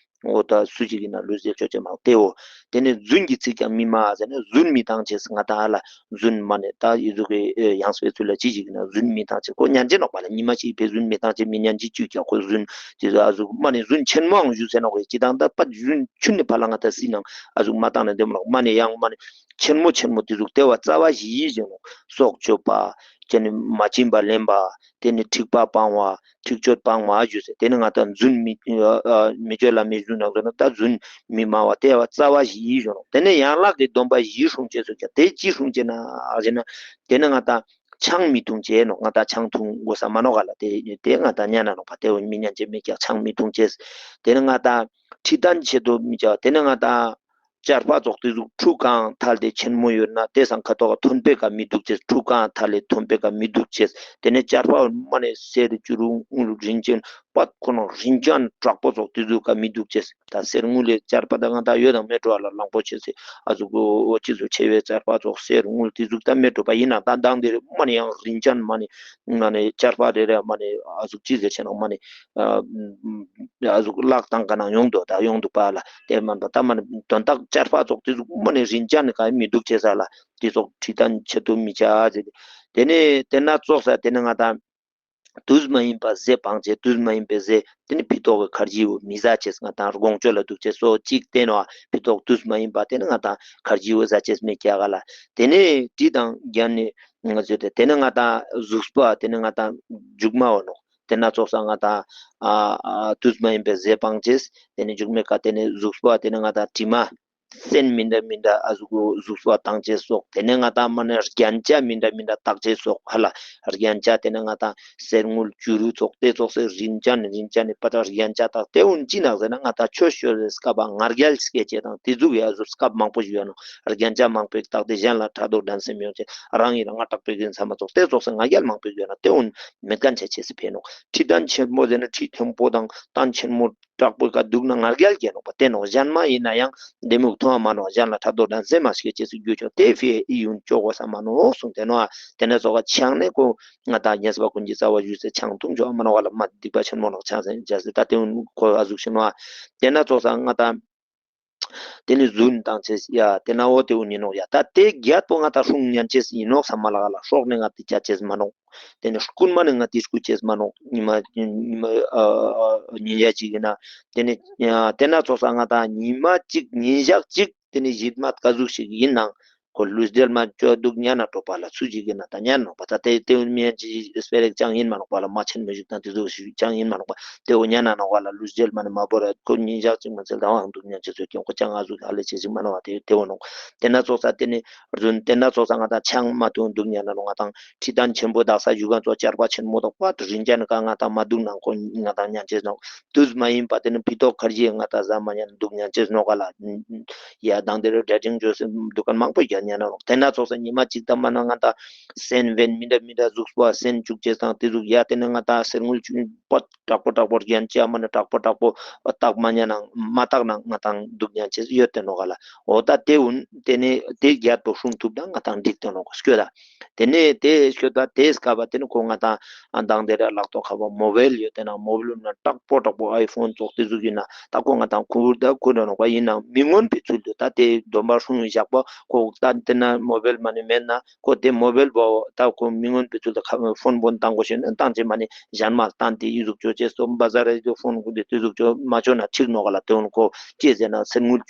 འོ་ད་སུ་ཞིག་ཡིན་ན་ལུས་འབྲེལ་ཅོ་ཅེས་མ་ནོག་ཏེ་བོ། ཏེ་ནེ་རྫུན་གྱི་ཚིག་ཀྱང་མི་སྨྲ་ཟེར་ན་རྫུན་མི་བཏང་ཅེས་ང་ཏང་ཨ་ལ་རྫུན་མ་ནེ་ད་ཨི་ཟུག་གི་ཡང་སྤེལ་ཚུལ་ལ་ཅི་ཞིག་ཡིན་ན་རྫུན་མི་བཏང་ཅེས་ཁོ་ཉན་ཅེས་ནོག་པ་ལ། ཉི་མ་གཅིག་ཕིའ་རྫུན་མི་བཏང་ཅེས་མི་ཉན་ཅེས་ཅིག་ཀྱང་ཁོ་རྫུན་ཏེ་ཟུག་ཨ་ཟུག་མ་ནེ་རྫུན་ཆེན་མོའང་ཞུ་ཟེར་ནོག་ཅི་དང་ད་པ་རྫུན་ཆུན་ནེ་ཕ་ལ་ང་ཏང་སི་ནང་ཨ་ཟུག་མ་བཏང་ན་འདེམ་ནོག་མ་ནེ་ཡང་མ་ནེ། ཆེན་མོ་ཆེན་མོ་ཏེ་ཟུག་ཏེ་བོ་རྩ་བ་བཞི་ཡི་ཟེར་ནོག་སྲོག་གཅོད་པ། ཏེ་ནེ་མ་བྱིན་པ་ལེན་པ། ཏེ་ནེ་འཁྲིག་པ་སྤང་བ། འཁྲིག་སྤྱོད་སྤང་བ་ཞུ་ཟེར། ཏེ་ནེ་ང་ཏང་རྫུན་མི་ཨ་ཨ་མི་སྤྱོད་ལ་མི་རྫུན་ནོག་ཟེར་ན་ད་རྫུན་མི་སྨྲ་བ་ཏེ་བོ་རྩ་བ་བཞི་ཡི་ཟེར་ནོག་ཏེ་ནེ་ཡན་ལག་གི་སྡོམ་པ་བཞི་སྲུང་ཅེས་སོ་ཀྱང་ཏེ་ཅི་སྲུང་ཅེས་ན་ཟེར་ན། ཏེ་ནེ་ང་ཏང་ཆང་མི་འཐུང་ཅེས་ནོག་ང་ཏང་ཆང་འཐུང་དགོས་ས་མ་ནོག་ག་ལ། ཏེ་ཏེ་ང་ཏང་ཉན་ན་ནོག་པ། ཏེ་བོ་མི་ཉན་ཅེས་མེད་ཀྱང་ཆང་མི་འཐུང་ཅེས། ཏེ་ནེ་ང་ཏང་ཁྲི་གདན་ཆེ་དོ་མི་བྱ། ཏེ་ནེ་ང་ཏང་། ཆར་པ་ཙོགས་ཏེ་ཟུག་ཁྲུ་གང་ཐལ་ཏེ་ཆེན་མོ་ཡོད་ན་ཏེ་སང་ཁ་ཐོག་ཐོན་པེ་ཀ་མི་དུག་ཅེས། ཁྲུ་གང་ཐལ་ལེ་ཐོན་པེ་ཀ་མི་དུག་ཅེས། ཏེ་ནེ་ཆར་པ་མ་ནེ་སེར་བྱུ་རུ་དངུལ་རིན་ཅན་པད་ཁོ་ནོ་རིན་ཅན་དྲག་པོ་ཙོགས་ཏེ་ཟུག་ཀ་མི་དུག་ཅེས། ད་སེར་དངུལ་ལེ་ཆར་པ་ད་ང་ད་ཡོད་དང་མེད་འགྲོ་ཨ་ལ་གླང་པོ་ཆེ་སེ་ཨ་ཟུག་གོ་ཅི་ཟུག་ཆེ་བའི་ཆར་པ་ཙོགས་སེར་དངུལ་ཏེ་ཟུག་ད་མེད་འགྲོ་པ་ཡིན་ན་ད་མདང་དེ་རེ་མ་ནེ་ཡང་རིན་ཅན་མ་ནེ་ང་ནེ་ཆར་པ་རེ་རེ་མ་ནེ་ཨ་ཟུག་ཅི་ཟེར་ཆེ་ནོ་མ་ནེ་ཨ་ཟུག་ལག་ཏང་ག་ན་ཡོང་དོ་ད་ཡོང་དུག་པ་ལ། ཏེ་མན་པ་ད་མ་ནེ་དོན་དག་ཆར་པ་ཙོགས་ཏེ་ཟུག་མ་ནེ་རིན་ཅན་ནི་ཀ་མི་དུག་ཅེས་ས་ལ་ཏེ་ཙོགས་ཁྲི་གདན་ཆེ་དོ་མི་བྱ་ཟེར། ཏེ་ནེ་ཏེ་ན་ཙོགས་ས་ཏེ་ནེ་ང་ཏང་དུས་མ་ཡིན་པ་ཟས་སྤང་ཅེས། དུས་མ་ཡིན་པའི་ཟས་ཏེ་ནེ་ཕི་ཏོག་གི་ཁར་ཇི་བོ་མི་ཟ་ཅེས། ང་ཏང་དགོང་ཆོས་ལ་དུག་ཅེས་སོ་ཅིག་ཏེ་ནོ་ཕི་ཏོག་དུས་མ་ཡིན་པ་ཏེ་ནེ་ང་ཏང་ཁར་ཇི་བོ་ཟ་ཅེས་མེད་ཀྱག་ག་ལ། ཏེ་ནེ་དྲི་དང་རྒྱན་ནི་ང་ཚོས་ཏེ་ཏེ་ནེ་ང་ཏང་གཟུགས་པོ་ཏེ་ནེ་ང་ཏང་མཇུག་མ་བོ་ནོ། ཏེ་ན་ཙོགས་ས་ང་ཏང་ཨ་ཨ་དུས་མ་ཡིན་པའི་ཟས་སྤང་ཅེས། ཏེ་ནེ་མཇུག་མའི་ཀ་ཏེ་ནེ་གཟུགས་པོ་ཏེ་ནེ་ང་ཏང་དྲི་མ་སེན་མི་འདྲ་མི་འདྲ་ཨ་ཟུག་གོ་གཟུགས་པོ་བཏང་ཅེས་སོགས། ཏེ་ནེ་ང་ཏང་མ་ནེ་རྒྱན་ཆ་མི་འདྲ་མི་འདྲ་བཏགས་ཅེས་སོགས་ཧ་ལ། རྒྱན་ཆ་ཏེ་ནེ་ང་ཏང་སེར་དངུལ་བྱུ་རུ་ཙོགས་ཏེ་ཙོགས་སེ་རིན་ཅན་རིན་ཅན་ནི་པ་ཏ་རྒྱན་ཆ་བཏགས་ཏེ་འུན་ཅི་ནག་ཟེར་ན་ང་ཏང་ཆོས་ཤོད་ཟེར་སྐབས་ང་རྒྱལ་སྐྱེ་ཅེས་དང་ཏེ་ཟུག་ཡ་ཟུག་སྐབས་མང་པོ་ཞིག་ཡོད་ནོ། རྒྱན་ཆ་མང་པོ་བཏགས་ཏེ་གཞན་ལ་ཕྲག་དོག་འགྲན་སེམས་ཡོང་ཅེས་རང་ཡིན་ལ་ང་དྲག་པོ་ཡིན་བསམ་མ་ཙོགས་ཏེ་ཙོགས་སེ་ང་རྒྱལ་མང་པོ་ཡོད་ན་ཏེ་འུན་མེད་མཁན་ཆ་ཅེས་སི་ཕན་ནོ། ཁྲི་གདན་ཆེན་མོ་ཟེར་ན་ཁྲི་ཐེམ་པོ་དང་གདན་ཆེན་མོ་དྲག་པོའི་ཀ་དུག་ན་ང་རྒྱལ་སྐྱེ་ནོག་པ། ཏེ་ནོ་གཞན་མ་ཡིན་ན་ཡང་ལྡེ་མིག་མཐོང་བ་མ་ནོག། གཞན་ལ་ཕྲག་དོག་འགྲན་སེམས་མ་སྐྱེ་ཅེས་སི་རྒྱུ་ཆོག་ཏེ་ཕི་ཨི་ཡུན་ཅོ་གོ་ས་མ་ནོག་གསུངས་ཏེ་ནོ། ཏེ་ན་ཙོགས་ཀ་ཆང་ནེ་ཁོ་ང་ཏང་ཉེས་པ་ཀུན་གྱི་རྩ་བ་ཞུས་སེ་ཆང་འཐུང་ཆོག་མ་ནོག་པ་ལ། མ་སྡིག་པ་ཆེན་མོ་ནོག་ཆང་ཟེར་ཅེས་སི་ད་ཏེ་འུན་ཁོ་ཨ་ཟུག་ཤི་ནོ། ཏེ་ན་ཙོགས་ས་ང་ཏང་ཏེ་ནེ་རྫུན་བཏང་ཅེས་ཡ་ཏེ་ན་འོ་ཏེ་འུན་ཡིན་ནོག་ཡ། ད་ཏེ་བརྒྱད་པོ་ང་ཏང་སྲུང་ཉན་ཅེས་ཡིན་ནོག་བསམ་མ་ལ་ག་ལ། སྲོག་ནེ་ང་ཏི་ཅ་ཅེས་མ་ནོག། ཏེ་ནེ་རྐུན་མ་ནེ་ང་ཏི་རྐུ་ཅེས་མ་ནོག། ཉི་མ་ཉི་མ་ཨ་ཨ་ཉིན་ཞག་ཅིག་ཡིན་ན་ཏེ་ནེ་ཡ་ཏེ་ན་ཙོགས་ས་ང་ཏང་ཉི་མ་ཅིག་ཉིན་ཞག་ཅིག་ཏེ་ནེ་གཞིས་མ་ཀ་ཟུག་ཞིག་ཡིན་ནང་ཁོ་ལུས་འབྲེལ་མ་ཅོ་དུག་ཉན་ན་གྲོགས་པ་ལ་ཚུ་ཅིག་ཡིན་ན་ད་ཉན་ནོག་པ། ད་ཏེ་ཏེ་འུན་མི་ཡན་ཅི་སྤེ་ར་ཅང་ཡིན་མ་ནོག་པ་ལ། མ་ཆེན་མོ་ཞིག་དང་ཏེ་ཟུག་ཞིག་ཅང་ཡིན་མ་ནོག་པ། ཏེ་འོ་ཉན་ན་ནོག་པ་ལ་ལུས་འབྲེལ་མ་ནེ་མ་བོར་ར་ཁོ་ཉིན་ཞག་ཅིག་མ་ཚེ་ད་བང་དུག་ཉན་ཅེས་ཚོད་ཀྱང་ཁོ་ཅང་ཨ་ཟུག་ཧ་ལས་ཅེས་ཞིག་མ་ནོག་པ། ཏེ་ཏེ་འོ་ནོག། ཏེ་ན་ཙོགས་ས་ཏེ་ནེ་རྫུན་ཏེ་ན་ཙོགས་ས་ང་ཏང་ཆང་མ་འཐུང་དུག་ཉན་ན་ནོག་ང་ཏང་། ཁྲི་གདན་ཆེན་པོ་དག་ས་བཞུགས་མཁན་ཚོ་ཆར་པ་ཆེན་མོ་དང་པ་རིན་ཅན་ཀ་ང་ཏང་མ་དུག་ནང་ཁོ་ང་ཏང་ཉན་ཅེས་ནོག། དུས་མ་ཡིན་པ་ཏེ་ནེ་ཕི་ཏོག་ཁར་ཇི་ང་ཏང་ཟ་མ་ཉན་དུག་ཉན་ཅེས་ནོག་ག་ལ། ཡ་དང་ཏེ་རུ་འདྲ་འབྲིང་བརྗོད་སེ་དུག་མཁན་མང་པོ་ཡོད། ཉན་ན་རོགས། དེ་ན་ཚོགས་ས་ཉི་མ་གཅིག་ད་མ་ན་ང་ད་སེམས་བན་མི་འདྲ་མི་འདྲ་གཟུགས་པོ་སེམས་བཅུག་ཅེས་དང་དེ་ཟུག་ཡ་དེ་ནི་ང་ད་སེར་སྔུལ་བཅུག་པ་དྲག་པོ་དྲག་པོ་རྒྱན་ཅི་ཡ་མ་ན་དྲག་པོ་དྲག་པོ་བཏགས་མ་ཉན་ན་མ་བཏགས་ན་ང་ད་སྡུག་ཉན་ཅེས་ཡོད་དེ་ནོག་ག་ལ། འོ་ད་དེ་འུན་དེ་ནི་དེ་རྒྱལ་པོ་སྲུང་ཐུབ་ད་ང་ད་འགྲིག་དེ་ནོག་སྐྱོ་ད། དེ་ནས་དེ་ཤོད་པ་དེ་སྐབས་པ་དེ་ནས་ཁོ་ང་དང་ཨ་མདང་དེ་ར་ལག་ཐོག་ཁ་བ་མོ་བེལ་ཡོད་དེ་ན་མོ་བེལ་ན་དྲག་པོ་དྲག་པོ་ཨའི་ཕོན་ཙོགས་དེ་ཟུག་ཡིན་ན་ད་ཁོ་ང་དང་ཁུར་ད་ཁུར་ན་ནོག་པ་ཡིན་ན་མི་མངོན་པའི་ཚུལ་དུ་ད་དེ་སྡོམ་པ་སྲུང་བཞག་པ་ཁོ་ད་དེ་ན་མོ་བེལ་མ་ནི་མེད་ན་ཁོ་དེ་མོ་བེལ་བོ་ད་ཁོ་མི་མངོན་པའི་ཚུལ་དུ་ཁ་ཕོན་བོན་བཏང་དགོས་ཤེས་ན་བཏང་ཅེས་མ་ནི་གཞན་མ་བཏང་དེ་ཡི་ཟུག་ཅོ་ཅེས་སོ་བ་ཟ་ར་ཡི་ཕོན་ཁུ་དེ་དེ་ཟུག་ཅོ་མ་ཅོ་ན་འགྲིག་ནོག་ག་ལ། དེ་འུན་ཁོ་ཅི་ཟེར་ན་སེར་སྔུལ་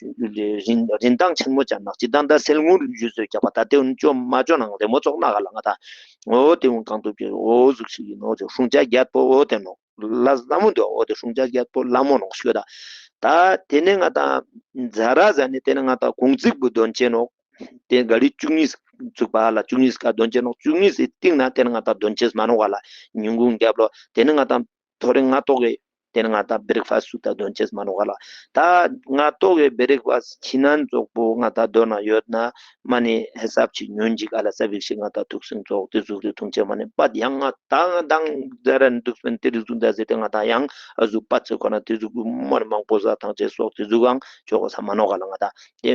རིན་རིན་ཐང་ཆེན་མོ་ཅན་ནག་ཅི་དང་ད་སེར་སྔུལ་ཞུ་སོ་རྒྱབ་པ་ད་དེ་འུན་ཅོ་མ་ཅོ་ནང་རེ་མོ་ཙོག་ན་ག་ལ་ང་ད། འོ་དེ་འུན་གང་ཐུབ་ཀྱི་འོ་ཟུག་ཞིག་ཡིན་ནོག་ཅེ་སྲུང་བྱ་རྒྱལ་པོ་འོ་དེ་ནོག་ལ་ལ་མོ་འདུག་འོ་དེ་སྲུང་བྱ་རྒྱལ་པོ་ལ་མོ་ནོག་ཤོད་ད། ད་དེ་ནས་ང་ད་ཛ་ར་ཛ་ནས་དེ་ནས་ང་ད་གུང་ཚིགས་པོ་འདོན་ཅེས་ནོག་དེ་ག་རི་བཅུ་གཉིས་ཚུགས་པ་ལ་བཅུ་གཉིས་ཀ་འདོན་ཅེས་ནོག་བཅུ་གཉིས་སི་སྟེང་ན་དེ་ནས་ང་ད་འདོན་ཅེས་མ་ནོག་ག་ལ། ཉིན་གུང་རྒྱབ་ལོ་དེ་ནས་ང་ད་ཐོ་རེ་ང་ཏོག་གི་དེ་ནས་ང་ད་བེ་རེག་ཕ་སི་སུ་ད་འདོན་ཅེས་མ་ནོག་ག་ལ། ད་ང་ཏོག་གི་བེ་རེག་ཕ་སི་ཁྱི་ནན་ཙོག་པོ་ང་ད་འདོན་ན་ཡོད་ན་མ་ནི་ཧེ་སབ་ཅིག་ཉོན་ཅིག་ཨ་ལ་ས་བིག་ཤིག་ང་ད་ཐུག་སིང་ཙོག་དེ་ཟུག་དེ་ཐུང་ཅེས་མ་ནི་པད་ཡང་ང་ད་ང་དང་ཛ་ར་ནི་འདུག་སྤེན་དེ་རིག་ཟུག་ད་ཟེར་ཏེ་ང་ད་ཡང་ཨ་ཟུག་པད་ཚེ་ཁོ་ན་དེ་ཟུག་མ་ནི་མང་པོ་ཟ་ཐང་ཅེས་སོག་དེ་ཟུག་ཨང་ཅོག་གོ་ས་མ་ནོག་ག་ལ། ང་ད་དེ་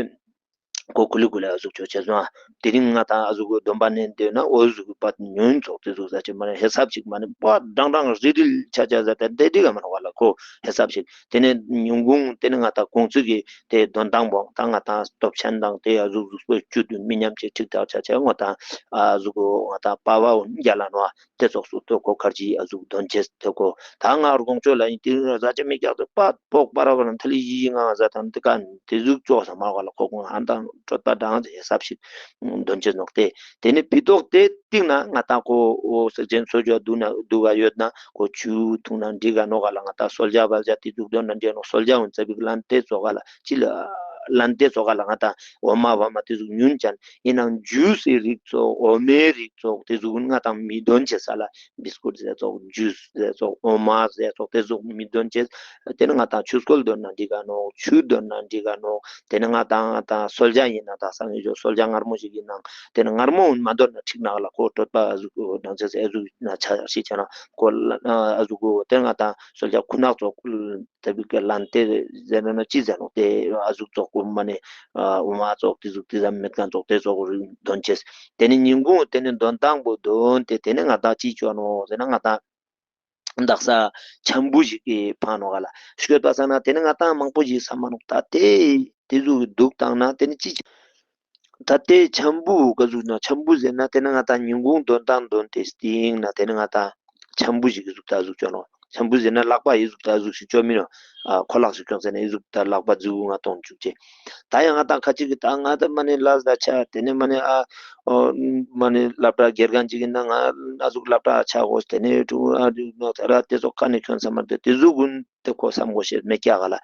ཁོ་ཀུ་ལི་ཀུ་ལི་ཨ་ཟུག་ཅོ་ཅེས་སོང་། དེ་རིང་ང་ད་ཨ་ཟུག་གི་སྡོམ་པ་ནན་དེ་ན་འོ་ཟུག་གི་པད་ཉོན་ཙོག་དེ་ཟུག་ཟ་ཅེས་མ་ནི་ཧེ་སབ་ཅིག་མ་ནི་པ་ཌང་ཌང་རི་རི་ཆ་ཆ་ཟ་ད་དེ་འགྲིག་ག་མ་ནོག་ག་ལ། ཁོ་ཧེ་སབ་ཅིག་དེ་ནས་ཉིན་གུང་དེ་ནས་ང་ད་གུང་ཚིགས་ཀྱི་དེ་འདོན་སྟངས་པོ་ད་ང་ད་སྟོབས་ཆེན་དང་དེ་ཨ་ཟུག་ཟུག་པོ་བཅུད་དུ་མི་ཉམས་ཅེས་ཁྲིག་ཐག་ཆ་ཆ་ང་ད་ཨ་ཟུག་གི་ང་ད་པ་བ་འོ་རྒྱ་ལ་ནོ་དེ་ཙོགས་སུ་དེ་ཁོ་ཁར་ཅི་ཨ་ཟུག་འདོན་ཅེས་དེ་ཁོ་ད་ང་དགོང་ཅོ་ལ་ཡིན་དེ་རིང་ཟ་ཅེས་མི་རྒྱག་དེ་པ་ཕོག་པ་ར་བ་ན་ཐ་ལི་ཡི་ཡི་ང་ཟ་ཐང་དེ་ཀ་དེ་ཟུག་ཙོགས་ས་མ་ག་ལ། ཁོ་ཁོ་ཨ་ད་སྤྲོད་པ་ཌང་ཅེས་ཧེ་སབ་ཅིག་འདོན་ཅེས་ནོག་སྟེ། དེ་ནས་ཕི་ཏོག་དེ་སྟིང་ན་ང་ད་ཁོ་འོ་སེག་ཅན་སོ་ཇོ་འདུག་ན་འདུག་ག་ཡོད་ན་ཁོ་ཆུ་འཐུང་ན་འགྲིག་ག་ནོག་ག་ལ། ང་ད་སོལ་ཇ་བལ་ཇ་དེ་ཟུག་འདོན་ན་འགྲིག་ནོག་སོལ་ཇ་འོན་ཙ་བིག་ལན་དེ་ཙོགས་ག་ལ་ཅི་ལ་ལན་དེ་ཙོགས་ག་ལ་ང་ད་འོ་མ་བ་མ་དེ་ཟུག་ཉུན་ཅན་ཡིན་ནང་ཇུས་སི་རིགས་ཙོགས་འོ་མའི་རིགས་ཙོགས་དེ་ཟུག་ང་ད་མི་འདོན་ཅེས་ས་ལ། བིས་ཀུཊ་ཟེར་ཙོགས་ཇུས་ཟེར་ཙོགས་འོ་མ་ཟེར་ཙོགས་དེ་ཟུག་མི་འདོན་ཅེས། དེ་ནི་ང་ད་ཆུ་སྐོལ་འདོན་ན་འགྲིག་ག་ནོག་ཆུ་འདོན་ན་འགྲིག་ག་ནོག་དེ་ནི་ང་ད་ང་ད་སོལ་ཇ་ཡིན་ན་ད་སང་ཉིན་ཞོ་སོལ་ཇ་མངར་མོ་ཞིག་ཡིན་ནང་དེ་ནི་མངར་མོ་མ་འདོན་ན་འགྲིག་ནག་ལ། ཁོ་སྤྲོད་པ་ཨ་ཟུག་ནང་ཆ་ཨ་ཟུག་ན་ཆ་ཤི་ཆ་ན་ཁོ་ཨ་ཟུག་གོ་དེ་ང་ད་སོལ་ཇ་ཁུ་ནག་ཙོགས་ད་བི་ཀ་ལན་དེ་ཟེར་ན་ཅི་ཟེར་ནོག་དེ་ཨ་ཟུག་ཙོགས་གོ་མ་ནི་འོ་མ་ཙོགས་དེ་ཟུག་དེ་ཟམ་མེད་མཁན་ཙོགས་དེ་ཙོགས་རིགས་འདོན་ཅེས། དེ་ནི་ཉིན་གུང་དེ་ནི་འདོན་སྟངས་པོ་འདོན་ཏེ་དེ་ནི་ང་ད་ཅི་ཅོ་ནོག་ཟེར་ན་ང་ད་དག་ས་ཆམ་བུ་ཞིག་གི་ཕང་ནོག་ག་ལ། ཤོད་པ་ས་ན་དེ་ནི་ང་ད་མང་པོ་ཞིག་ས་མ་ནོག་ད་དེ་དེ་ཟུག་གི་འདུག་བཏང་ན་དེ་ནི་ཅི་ད་དེ་ཆམ་བུ་ག་ཟུག་ན་ཆམ་བུ་ཟེར་ན་དེ་ནི་ང་ད་ཉིན་གུང་འདོན་སྟངས་འདོན་ཏེ་སྟིང་ན་དེ་ནི་ང་ད་ཆམ་བུ་ཞིག་གི་ཟུག་ད་ཟུག་ཅོ་ནོག་ཆམ་བུ་ཟེར་ན་ལག་པ་ཡི་ཟུག་ད་ཟུག་ཞིག་ཅོ་མི་ནོག་ཨ་ཁོ་ལག་ཞིག་ཅོ་ཟེར་ན་ཡི་ཟུག་ད་ལག་པ་ཟུག་ང་གཏོང་བཅུག་ཅེས། ད་ཡང་ང་ད་ཁ་ཅིག་གི་ད་ང་ད་མ་ནི་ལ་ཟ་ཆ་དེ་ནི་མ་ནི་ཨ་ཨོ་མ་ནི་སློབ་གྲྭ་དགེ་རྒན་ཅིག་ཡིན་ན་ང་ཨ་ཟུག་སློབ་གྲྭ་ཆ་གོ་དེ་ནི་ཀྲུང་ཨ་རི་ནོ་ད་ར་དེ་ཚོ་ཁ་ནི་ཁྱོན་ས་མ་དེ་དེ་ཟུག་གུན་དེ་ཁོ་བསམ་གོ་ཤེས་མེད་ཀྱག་ག་ལ།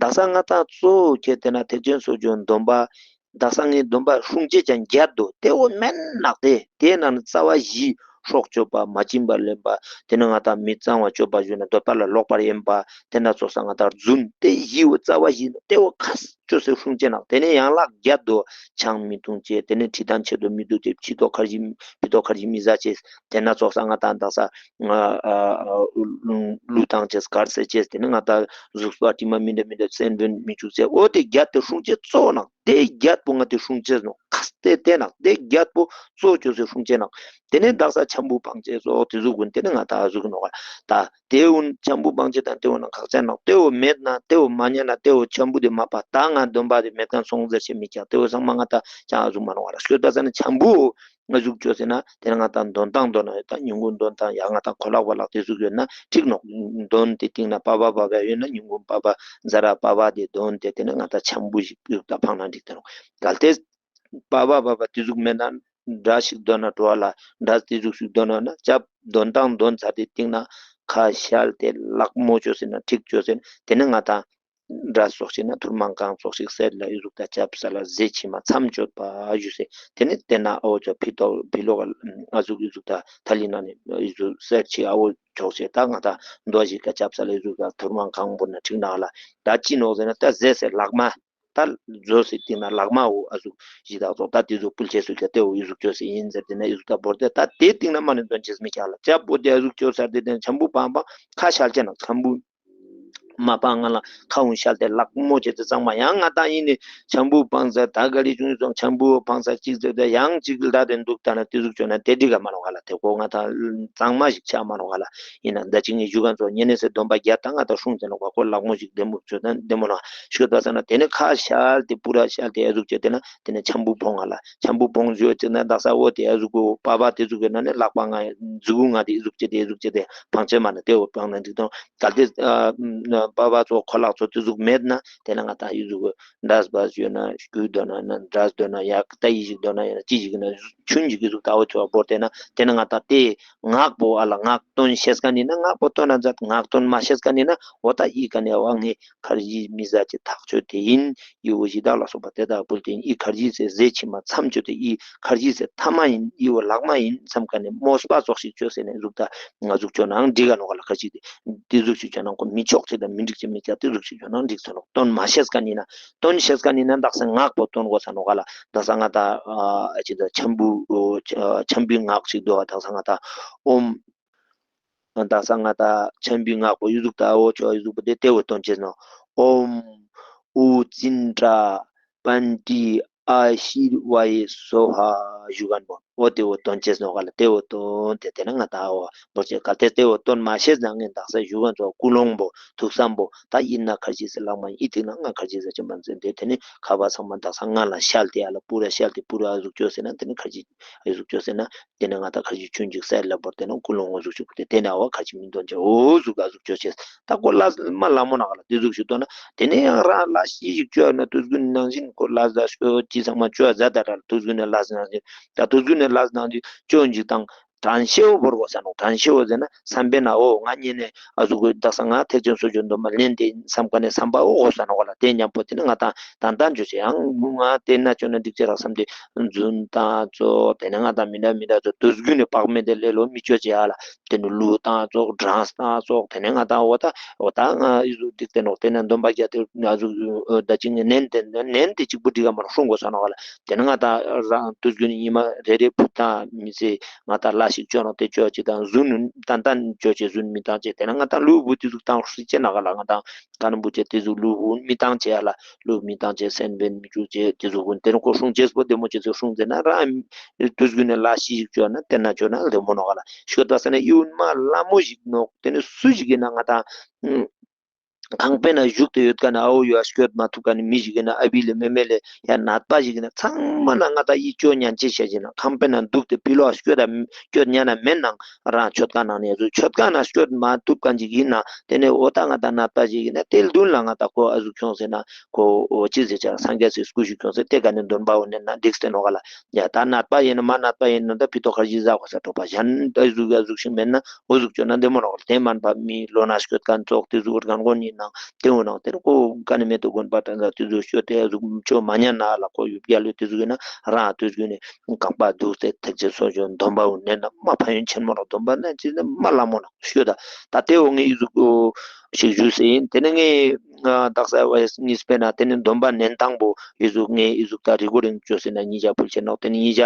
དག་ས་ང་ད་གཙོ་བོ་ཁྱེད་དེ་ན་ཐེག་ཆེན་སོ་ཇོ་སྡོམ་པ་དག་ས་ངའི་སྡོམ་པ་སྲུང་བྱེད་ཅན་བརྒྱད་དོ་དེ་འོ་མན་ནག་དེ་དེ་ན་ནི་རྩ་བ་བཞི། སྲོག་གཅོད་པ། མ་བྱིན་པར་ལེན་པ། དེ་ནི་ང་ད་མི་གཙང་བ་སྤྱོད་པ་ཞུ་ན་འདོད་པ་ལ་ལོག་པར་གཡེམ་པ། དེ་ན་ཚོགས་ས་ང་ད་རྫུན། དེ་བཞི་བོ་རྩ་བ་བཞི་ནོ་དེ་བོ་ཁ་ཅོ་སེ་སྲུང་བྱེད་ནག་དེ་ནི་ཡན་ལག་བརྒྱད་དོ་ཆང་མི་འཐུང་བྱེད། དེ་ནི་ཁྲི་དང་ཆེ་དོ་མི་འདུག་བྱེད། ཕྱི་ཐོག་ཁར་ཞིག་ཕྱི་ཐོག་ཁར་ཞིག་མི་ཟ་བྱེད། དེ་ན་ཚོགས་ས་ང་ད་དག་ས་ཨ་ཨ་ཨ་གླུ་བཏང་བྱེད། གར་སེ་བྱེད། དེ་ནི་ང་ད་གཟུགས་པོ་དྲི་མ་མི་འདྲ་མི་འདྲ་སེམས་བོན་མི་འཇུག་བྱེད། འོ་དེ་བརྒྱད་དེ་སྲུང་བྱེད་གཙོ་བོ་ནག་དེ་བརྒྱད་པོ་ང་དེ་སྲུང་ཅེས་ནོག་ཁ་སྟེ་དེ་ནག་དེ་བརྒྱད་པོ་གཙོ་ཅོས་སེ་སྲུང་ཅེས་ནག་དེ་ནས་དག་ས་ཆམ་བུ་སྤང་ཅེས་སོགས་དེ་ཟུག་གུན་དེ་ནས་ང་ད་ཟུག་ནོག་ད་དེ་གུན་ཆམ་བུ་སྤང་ཅེས་དང་དེ་གུན་ན་ཁག་ཅན་ནོག་དེ་བོ་མེད་ན་དེ་བོ་མ་ཉན་ན་དེ་བོ་ཆམ་བུ་དེ་མ་པ་ད་ང་སྡོམ་པ་དེ་མེད་མཁན་སོང་ཟེར་ཅེས་མི་ཀྱག་དེ་བོ་ཚང་མ་ང་ད་ཅང་ཟུག་མ་ནོག་ར། ཤོད་པ་ས་ན་ཆམ་བུ་ང་ཟུག་ཅོས་ཟེར་ན་དེ་ནས་ང་ད་འདོན་སྟངས་འདོན་ན་ཡོད། ད་ཉིན་གུང་འདོན་སྟངས་ཡ་ང་ད་ཁོ་ལག་བ་ལག་དེ་ཟུག་ཡོད་ན་འགྲིག་ནོག་འདོན་དེ་སྟིང་ན་པ་བ་བ་བ་ཡོད་ན་ཉིན་གུང་པ་བ་ཛ་ར་པ་བ་དེ་འདོན་དེ་དེ་ནས་ང་ད་ཆམ་བུ་ཞིག་ཡུག་ད་ཕང་ན་འགྲིག་དེ་ནོག་གལ་ཏེ་པ་བ་བ་བ་དེ་ཟུག་མེད་ན་འདྲ་ཞིག་འདོན་ན་འགྲོ་བ་ལ་འདྲ་དེ་ཟུག་ཞིག་འདོན་ན་ན་ཅབ་འདོན་སྟངས་འདོན་ཚར་དེ་སྟིང་ན་ཁ་ཤལ་དེ་ལག་མོ་ཅོས་ཟེར་ན་འགྲིག་ཅོས་ཟེར་དེ་ནས་ང་ད་འདྲ་ཙོགས་ཤིག་ན་ཐུར་མང་གང་ཙོགས་ཤིག་སེར་ལ་ཨི་ཟུག་ད་ཅབ་ས་ལ་ཟེ་ཕྱི་མ་མཚམས་གཅོད་པ་ཞུ་སེ་དེ་ནས་དེ་ན་ཨོ་ཅོ་ཕི་ཏོ་ཕི་ལོ་ག་ཨ་ཟུག་ཨི་ཟུག་ད་ཐ་ལི་ན་ནི་ཨི་ཟུག་སེར་ཕྱི་ཨ་འོ་ཅོག་ཅེས་ད་ང་ད་མདོ་ཞིག་ག་ཅབ་ས་ལ་ཨི་ཟུག་ད་ཐུར་མང་གང་བོར་ན་འགྲིག་ན་ལ་ད་ཅི་ནོག་ཟེར་ན་ད་ཟེ་སེ་ལག་མ། ད་ཛོ་སི་སྟིང་ན་ལག་མ་འོ་ཨ་ཟུག་ཞིག་དག་ཙོགས་ད་དེ་ཟུག་ཕུལ་ཆེས་སུ་ཀྱ་ཏེ་འོ་ཨི་ཟུག་ཅོས་སེ་ཨིན་ཟེར་ཏེ་ན་ཨི་ཟུག་ད་བོར་ཏེ་ད་དེ་སྟིང་ན་མ་ནི་དོན་ཅེས་མི་ཀྱག་ལ་ཅབ་བོ་དེ་ཨ་ཟུག་ཅོས་ཟེར་ཏེ་དེ་ཆམ་བུ་པང་པང་ཁ་ཤལ་ཅེ་ན་ཆམ་བུ་མ་པང་ང་ལ་ཁ་འུན་ཤལ་ཏེ་ལག་མོ་ཅེ་ཏེ་གཙང་མ་ཡང་ང་ད་ཨིན་ནི་ཆམ་བུ་པང་ཟེར་ད་ག་ལི་ཅུང་སོང་ཆམ་བུ་པང་ཟེར་ཅིག་ཟེར་ཏེ་ཡང་ཅིག་ལ་དེ་འདུག་ད་ན་དེ་ཟུག་ཅོས་ན་དེ་འགྲིག་ག་མ་ནོག་ག་ལ་དེ་ཁོ་ང་ད་གཙང་མ་ཞིག་ཆ་མ་ནོག་ག་ལ། ཨིན་ན་ད་ཅིག་ངས་ཞུ་ག་ཚོ་ཉེ་ནས་སེ་སྡོམ་པ་རྒྱ་ད་ང་ད་སྲུང་ཟེར་ནོག་པ་ཁོ་ལག་མོ་ཞིག་བདེ་མོ་ཅོས་ན་བདེ་མོ་ན་ཤོད་པ་ས་ན་དེ་ནི་ཁ་ཤལ་ཏེ་པུ་ར་ཤལ་ཏེ་ཨ་ཟུག་ཅོས་ཏེ་ན་དེ་ནི་ཆམ་བུ་པང་ང་ལ་ཆམ་བུ་པང་ཞོ་ཅེ་ན་དག་ས་འོ་དེ་ཨ་ཟུག་གོ་པ་པ་དེ་ཟུག་གི་ན་ནི་ལག་པ་ང་ཟུག་གུ་ང་དེ་ཨི་ཟུག་ཅོས་ཏེ་ཨི་ཟུག་ཅོས་ཏེ་པང་ཆེ་མ་ན་དེ་འོ་པང་ན་འགྲིག་དང་གལ་ཏེ་པ་པ་ཚོ་ཁོ་ལག་ཚོ་དེ་ཟུག་མེད་ན་དེ་ན་ང་ད་ཨི་ཟུག་གོ་འདྲ་སྦ་ཞོ་ན་སྐུ་དོ་ན་ན་འདྲ་དོ་ན་ཡ་ད་ཨི་ཞིག་དོ་ན་ཡ་ཅི་ཞིག་ན་ཆུན་ཞིག་གི་ཟུག་ད་འོ་ཚོ་བོར་ཏེ་ན་དེ་ན་ང་ད་དེ་ངག་པོ་ཨ་ལ་ངག་དོན་ཤེས་ཀ་ནི་ན་ངག་པོ་དོན་ན་མཛད། ངག་དོན་མ་ཤེས་ཀ་ནི་ན་འོ་ད་ཨི་ཀ་ནི་ཨ་བ་ངས་ཁར་ཇི་མི་ཟ་ཅེ་ཐག་ཆོད་དེ་ཨིན། ཨི་བོ་ཞི་དག་ལ་སོགས་པ་དེ་དག་ཕུལ་ཏེ་ཨིན། ཨི་ཁར་ཇི་སེ་ཟེ་ཆི་མ་མཚམས་ཆོད་དེ་ཨི་ཁར་ཇི་སེ་ཐ་མ་ཨིན། ཨི་བོ་ལག་མ་ཨིན་མཚམས་ཀ་ནི་མོས་པ་ཙོགས་ཤིག་ཆོད་སེ་ནི་ཟུག་ད་ང་ཟུག་ཆོད་ནའང་འགྲིག་ག་ནོག་ག་ལ། ཁ་ཅིག་དེ་དེ་ཟུག་ཤིག་ཆོད་ནའང་ཁོ་མི་ཆོག་ཅེ་དང་མི་འགྲིག་ཅེ་མི་ཀྱག་དེ་ཟུག་ཤིག་ཆོད་ནའང་འགྲིག་ས་ནོག་དོན་མ་ཤེས་ཀ་ནི་ན་དོན་ཤེས་ཀ་ནི་ན་དག་ས་ངག་པོ་དོན་གོ་ས་ནོག་ག་ལ། དག་ས་ང་ད་ཨ་ཅི་ད་ཆམ་བུ་ཨོ་ཆ་ཆམ་བུའི་ངག་ཅིག་འདུག་ག། དག་ས་ང་ད་ཨོམ། དག་ས་ང་ད་ཆམ་བུའི་ངག་པོ་ཨི་ཟུག་ད་འོ་ཆོ་ཨི་ཟུག་པོ་དེ་དེ་བོ་དོན་ཅེས་ནོག་ཨོམ་ཨུ་ཙིན་ཏྲ་པཎྜི་ཨ་ཤི་ཝ་ཡེ་སྭཱ་ཧཱ་ཞུ་གན་བོ་འོ་དེ་བོ་དོན་ཅེས་ནོག་ག་ལ། དེ་བོ་དོན་ཏེ་དེ་ན་ང་ད་འོ་བོ་ཅེ་གལ་ཏེ་དེ་བོ་དོན་མ་ཤེས་ན་ངས་དག་ས་ཞུ་གན་ཚོ་ཀུན་སློང་བོ་ཐུགས་བསམ་བོ་ད་ཨིན་ན་ཁར་ཇི་སེ་ལག་མ་ཨིན། ཨི་ཐིག་ན་ང་ཁར་ཇི་ཟ་ཅེ་མ་ཟེར་ཏེ་དེ་ནི་ཁ་བ་ཚང་མ་དག་ས་ང་ལ་ཤལ་ཏེ་ཨ་ལ་པུ་ར་ཤལ་ཏེ་པུ་ར་ཨ་ཟུག་ཅོས་སེ་ན་དེ་ནི་ཁར་ཇི་ཨ་ཟུག་ཅོས་སེ་ན། དེ་ནས་ང་ད་ཁ་ཅིག་ཆུན་ཅིག་སལ་ལ་བོར་ཏེ་ན་ཀུན་སློང་འོ་ཟུག་ཞིག་བོར་ཏེ་དེ་ནས་ཨ་བ་ཁ་ཅིག་མི་འདོན་ཅེ་འོ་ཟུག་ག་ཟུག་ཅོ་ཅེས། ད་ཁོ་ལ་མ་ལ་མོ་ན་ག་ལ་དེ་ཟུག་ཞིག་འདོན་ན་དེ་ནས་ཡང་རང་ལ་ཤི་ཞིག་ཅོ་ན་དུས་ཀུན་ནང་བཞིན་ཁོ་ལ་ཟ་ཤོ་ཅི་ཚང་མ་ཅོ་ཟ་ད་ར་དུས་ཀུན་ནས་ལ་ཟ་ནང་བཞིན་ད་དུས་ཀུན་ནས་ལ་ཟ་ནང་བཞིན་ཅོ་འཇིག་དང་དྲན་ཤེས་བོ་བོར་གོ་ས་ནོ། དྲན་ཤེས་བོ་ཟེར་ན་བསམ་པའི་ན་འོ་ང་ཉེ་ནས་ཨ་ཟུག་གི་དག་ས་ང་ཐེག་ཆེན་སོ་སྐྱོང་སྡོམ་པ་ལེན་ཏེ་བསམ་ཀ་ནས་བསམ་པ་འོ་གོ་ས་ནོ་ག་ལ་དེ་མཉམ་པོ་དེ་ནས་ང་ད་ཏན་ཏན་ཅོ་ཅེས་ཡང་ང་དེ་ན་ཅོ་ན་འགྲིག་ཅེས་རག་བསམ་སྟེ། རྫུན་བཏང་ཙོགས་དེ་ནས་ང་དང་མི་འདྲ་མི་འདྲ་ཙོགས་དུས་རྒྱུན་ནས་བག་མེད་དེ་ལེ་ལོ་མི་ཅོ་ཅེས་ཡ་ལ། དེ་ནས་གླུ་བཏང་ཙོགས་སྒྲ་བཏང་ཙོགས་དེ་ནས་ང་དང་འོ་ད་འོ་ད་ང་ཨི་ཟུག་འགྲིག་དེ་ནོག་དེ་ནས་སྡོམ་པ་རྒྱ་དེ་ང་ཟུག་ད་ཅི་ངས་ནན་དེ་ནན་དེ་གཅིག་པུ་འགྲིག་ག་མ་རུང་སྲུང་དགོས་ས་ནོག་ག་ལ། དེ་ནས་ང་དང་རང་དུས་རྒྱུན་ཉི་མ་རེ་རེ་ཕུ་བཏང་མི་ཚེ་ང་དང་ལ་ཞིག་ཅོ་ནོག་དེ་ཅོ་ཅེས་དང་རྫུན་ཏན་ཏན་ཅོ་ཅེས་རྫུན་མི་བཏང་ཅེས་དེ་ནས་ང་དང་གླུ་བུ་དེ་ཟུག་བཏང་སྲིད་ཅེས་ནོག་ག་ལ་ང་དང་། ཀ་ནམ་བུ་ཅེ་དེ་ཟུག་གླུ་བུ་མི་བཏང་ཅེས་ཡ་ལ། གླུ་མི་བཏང་ཅེས་སེམས་པའི་མི་བཅུག་ཅེས་དེ་ཟུག་གུན་དེ་ནི་ཁོ་སྲུང་ཅེས་པོ་བདེ་མོ་ཅེས་ཟུག་སྲུང་ཟེར་ན་རང་དུས་རྒྱུན་ནས་ལ་ཤི་ཞིག་ཅོ་ན་དེ་ན་ཅོ་ན་བདེ་མོ་ནོག་ག་ལ། ཤོད་པ་ས་ན་ཡུན་མ་ལ་མོ་ཞིག་ནོག་དེ་ནི་སུ་ཞིག་ཡིན་ན་ང་དང་ཁང་པའི་ན་བཞུགས་ཏེ་ཡོད་ཀ་ན་ཨ་བོ་ཡོད་ཤོད་མ་ཐུབ་ཀ་ནི་མི་ཞིག་ཡིན་ན་ཨ་བི་ལེ་མེ་མེ་ལེ་ཡ་ནད་པ་ཞིག་ཡིན་ན་ཚང་མ་ན་ང་དང་ཡིད་ཅོ་ཉན་ཅེས་བྱ་ཞིག་ན་ཁང་པའི་ན་འདུག་སྟེ་ཕི་ལོག་ཤོད་ད་ཤོད་ཉན་ན་མེད་ནང་རང་མཆོད་ཁང་ནང་ནས་ཡ་ཟུག་མཆོད་ཁང་ན་སྐྱོད་མ་ཐུབ་མཁན་ཅིག་ཡིན་ན་དེ་ནས་འོ་ད་ང་དང་ནད་པ་ཅིག་ཡིན་ན་དེ་མདུན་ལ་ང་དང་ཁོ་ཨ་ཟུག་ཁྱོངས་ཟེར་ན་ཁོ་འོ་ཅི་ཟེར་ཆ་སངས་རྒྱས་སི་སྐུ་ཞིག་ཁྱོངས་ཟེར་དེ་ག་ནས་འདོན་པའོ་ནན་ན་འགྲིག་སྟེ་ནོག་ག་ལ། ཡ་ད་ནད་པ་ཡིན་ན་མ་ནད་པ་ཡིན་ན་ད་ཕི་ཏོག་ཁར་ཇི་ཟ་གོ་ས་གྲོགས་པ་གཞན་ཨ་ཟུག་ཨ་ཟུག་ཞིག་མེད་ན་འོ་ཟུག་ཅོ་ན་བདེ་མོ་ནོག་ག་ལ། དེ་མན་པ་མི་ལོ་ན་སྐྱོད་མཁན་ཙོགས་དེ་ཟུག་རྒན་རྒོན་ཡིན་ནང་དེ་འོ་ནང་དེ་ནས་ཁོ་ག་ནས་མེད་དུ་དགོན་པ་དྲན་ས་དེ་ཟུག་སྐྱོད་དེ་ཨ་ཟུག་ཅོ་མ་ཉན་ན་ལ་ཁོ་ཡུབ་རྒྱལ་ལོ་དེ་ཟུག་ཡིན་ན་རང་དུས་རྒྱུན་ནས། རྐང་པ་འདུག་སྟེ་ཐེག་ཆེན་གསོ་སྦྱོང་སྡོམ་པའོ་ནན་ན་མ་ཕན་ཡོན་ཆེན་མོ་རོ། སྡོམ་པ་ནན་ཅི་ནི་མ་ལ་མོ་ན་ཤོད་ད། ད་དེ་འོ་ངས་ཨི་ཟུག་ཞིག་ཞུས་ཟེར་ཡིན། དེ་ནས་ངས་དག་ས་བ་གཉིས་པའི་ན་དེ་ནས་སྡོམ་པ་ནན་སྟངས་པོ་ཨི་ཟུག་ངས་ཨི་ཟུག་ད་རི་གོ་རིང་བཅོས་ཟེར་ན་ཉིས་ཆ་ཕུལ་ཆེ་ནོག་དེ་ནས་ཉིས་ཆ་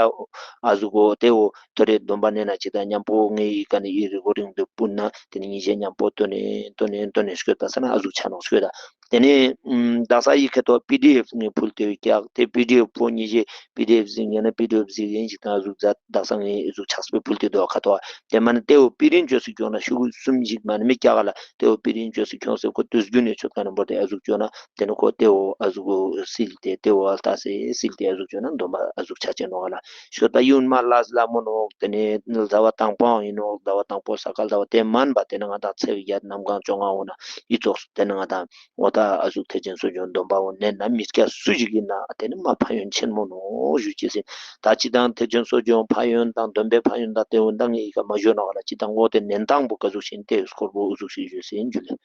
ཨ་ཟུག་གོ་དེ་འོ་ཐོ་རེ་སྡོམ་པ་ནན་ན་ཅི་ད་མཉམ་པོ་ངས་ཨི་ཀ་ནས་ཨི་རི་གོ་རིང་དུ་ཕུལ་ན་དེ་ནས་ཉིས་ཆ་མཉམ་པོ་ཏོ་ནས་ཏོ་ནས་ཏོ་ནས་ཤོད་ད་ས་ན་ཨ་ཟུག་ཆ་ནོག་ཤོད་ད། དེ་ནས་ཨམ་དག་ས་ཡི་གེ་ཏོ་པི་ཌི་ཨེཕ་ངས་ཕུལ་ཏེ་ཡོད་ཀྱག་དེ་པི་ཌི་ཨེཕ་པོ་ཉིས་ཀྱི་པི་ཌི་ཨེཕ་ཟིག་ཡང་ན་པི་ཌི་ཨེཕ་ཟིག་ཡིན་ཞིག་དང་ཟུག་ཛད་དག་ས་ངས་ཟུག་ཆགས་པའི་ཕུལ་ཏེ་དོ་ཁ་ཏོ། དེ་མ་ནི་དེ་བོ་པི་རིན་ཅོས་སུ་ཁྱོང་ན་ཤུ་གུ་གསུམ་ཞིག་མ་ནི་མི་ཀྱག་ལ་དེ་བོ་པི་རིན་ཅོས་སུ་ཁྱོང་སེ་ཁོ་དུས་རྒྱུན་ནས་ཆོད་ཀ་ན་བོར་ཏེ་ཨ་ཟུག་ཅོ་ན་དེ་ནི་ཁོ་དེ་བོ་ཨ་ཟུག་སིལ་ཏེ་དེ་བོ་ཨ་ལྟ་སེ་སིལ་ཏེ་ཨ་ཟུག་ཅོ་ན་སྡོམ་པ་ཨ་ཟུག་ཆ་ཅེ་ནོག་ལ། ཤོད་ད་ཡུན་མ་ལ་ལ་མོ་ནོག་དེ་ནི་ཟླ་བ་དང་པོའང་ཡིན་ནོག་ཟླ་བ་དང་པོ་ས་ག་ཟླ་བ་དེ་མན་པ་དེ་ནི་ང་དང་ཚེས་བརྒྱད་གནམ་གང་བཅོ་ལྔ་འོ་ན་ཡི་ཙོགས་སུ་དེ་ནི་ང་དང་འོ་ད་ཨ་ཟུག་ཐེག་ཆེན་གསོ་སྦྱོང་སྡོམ་པའོ་ནན་ན་མི་སྐྱ་སུ་ཞིག་ཡིན་ན་དེ་ནི་མ་ཕན་ཡོན་ཆེན་མོ་ནོག་ཞུ་ཅེས་ཡིན། ད་སྤྱི་དང་ཐེག་ཆེན་གསོ་སྦྱོང་ཕན་ཡོན་དང་སྡོམ་པའི་ཕན་ཡོན་དང་དེ་འོ་ད་ངས་ཡི་ག་མ་ཞུ་ནོག་ལ། སྤྱི་དང་འོ་དེ་ནན་སྟངས་པོ་ག་ཟུག་ཞིག་དེ་སྐོར་པོ་ཨུ་ཟུག་ཞིག་ཞུས་ཡིན་ཇུ་ལེ།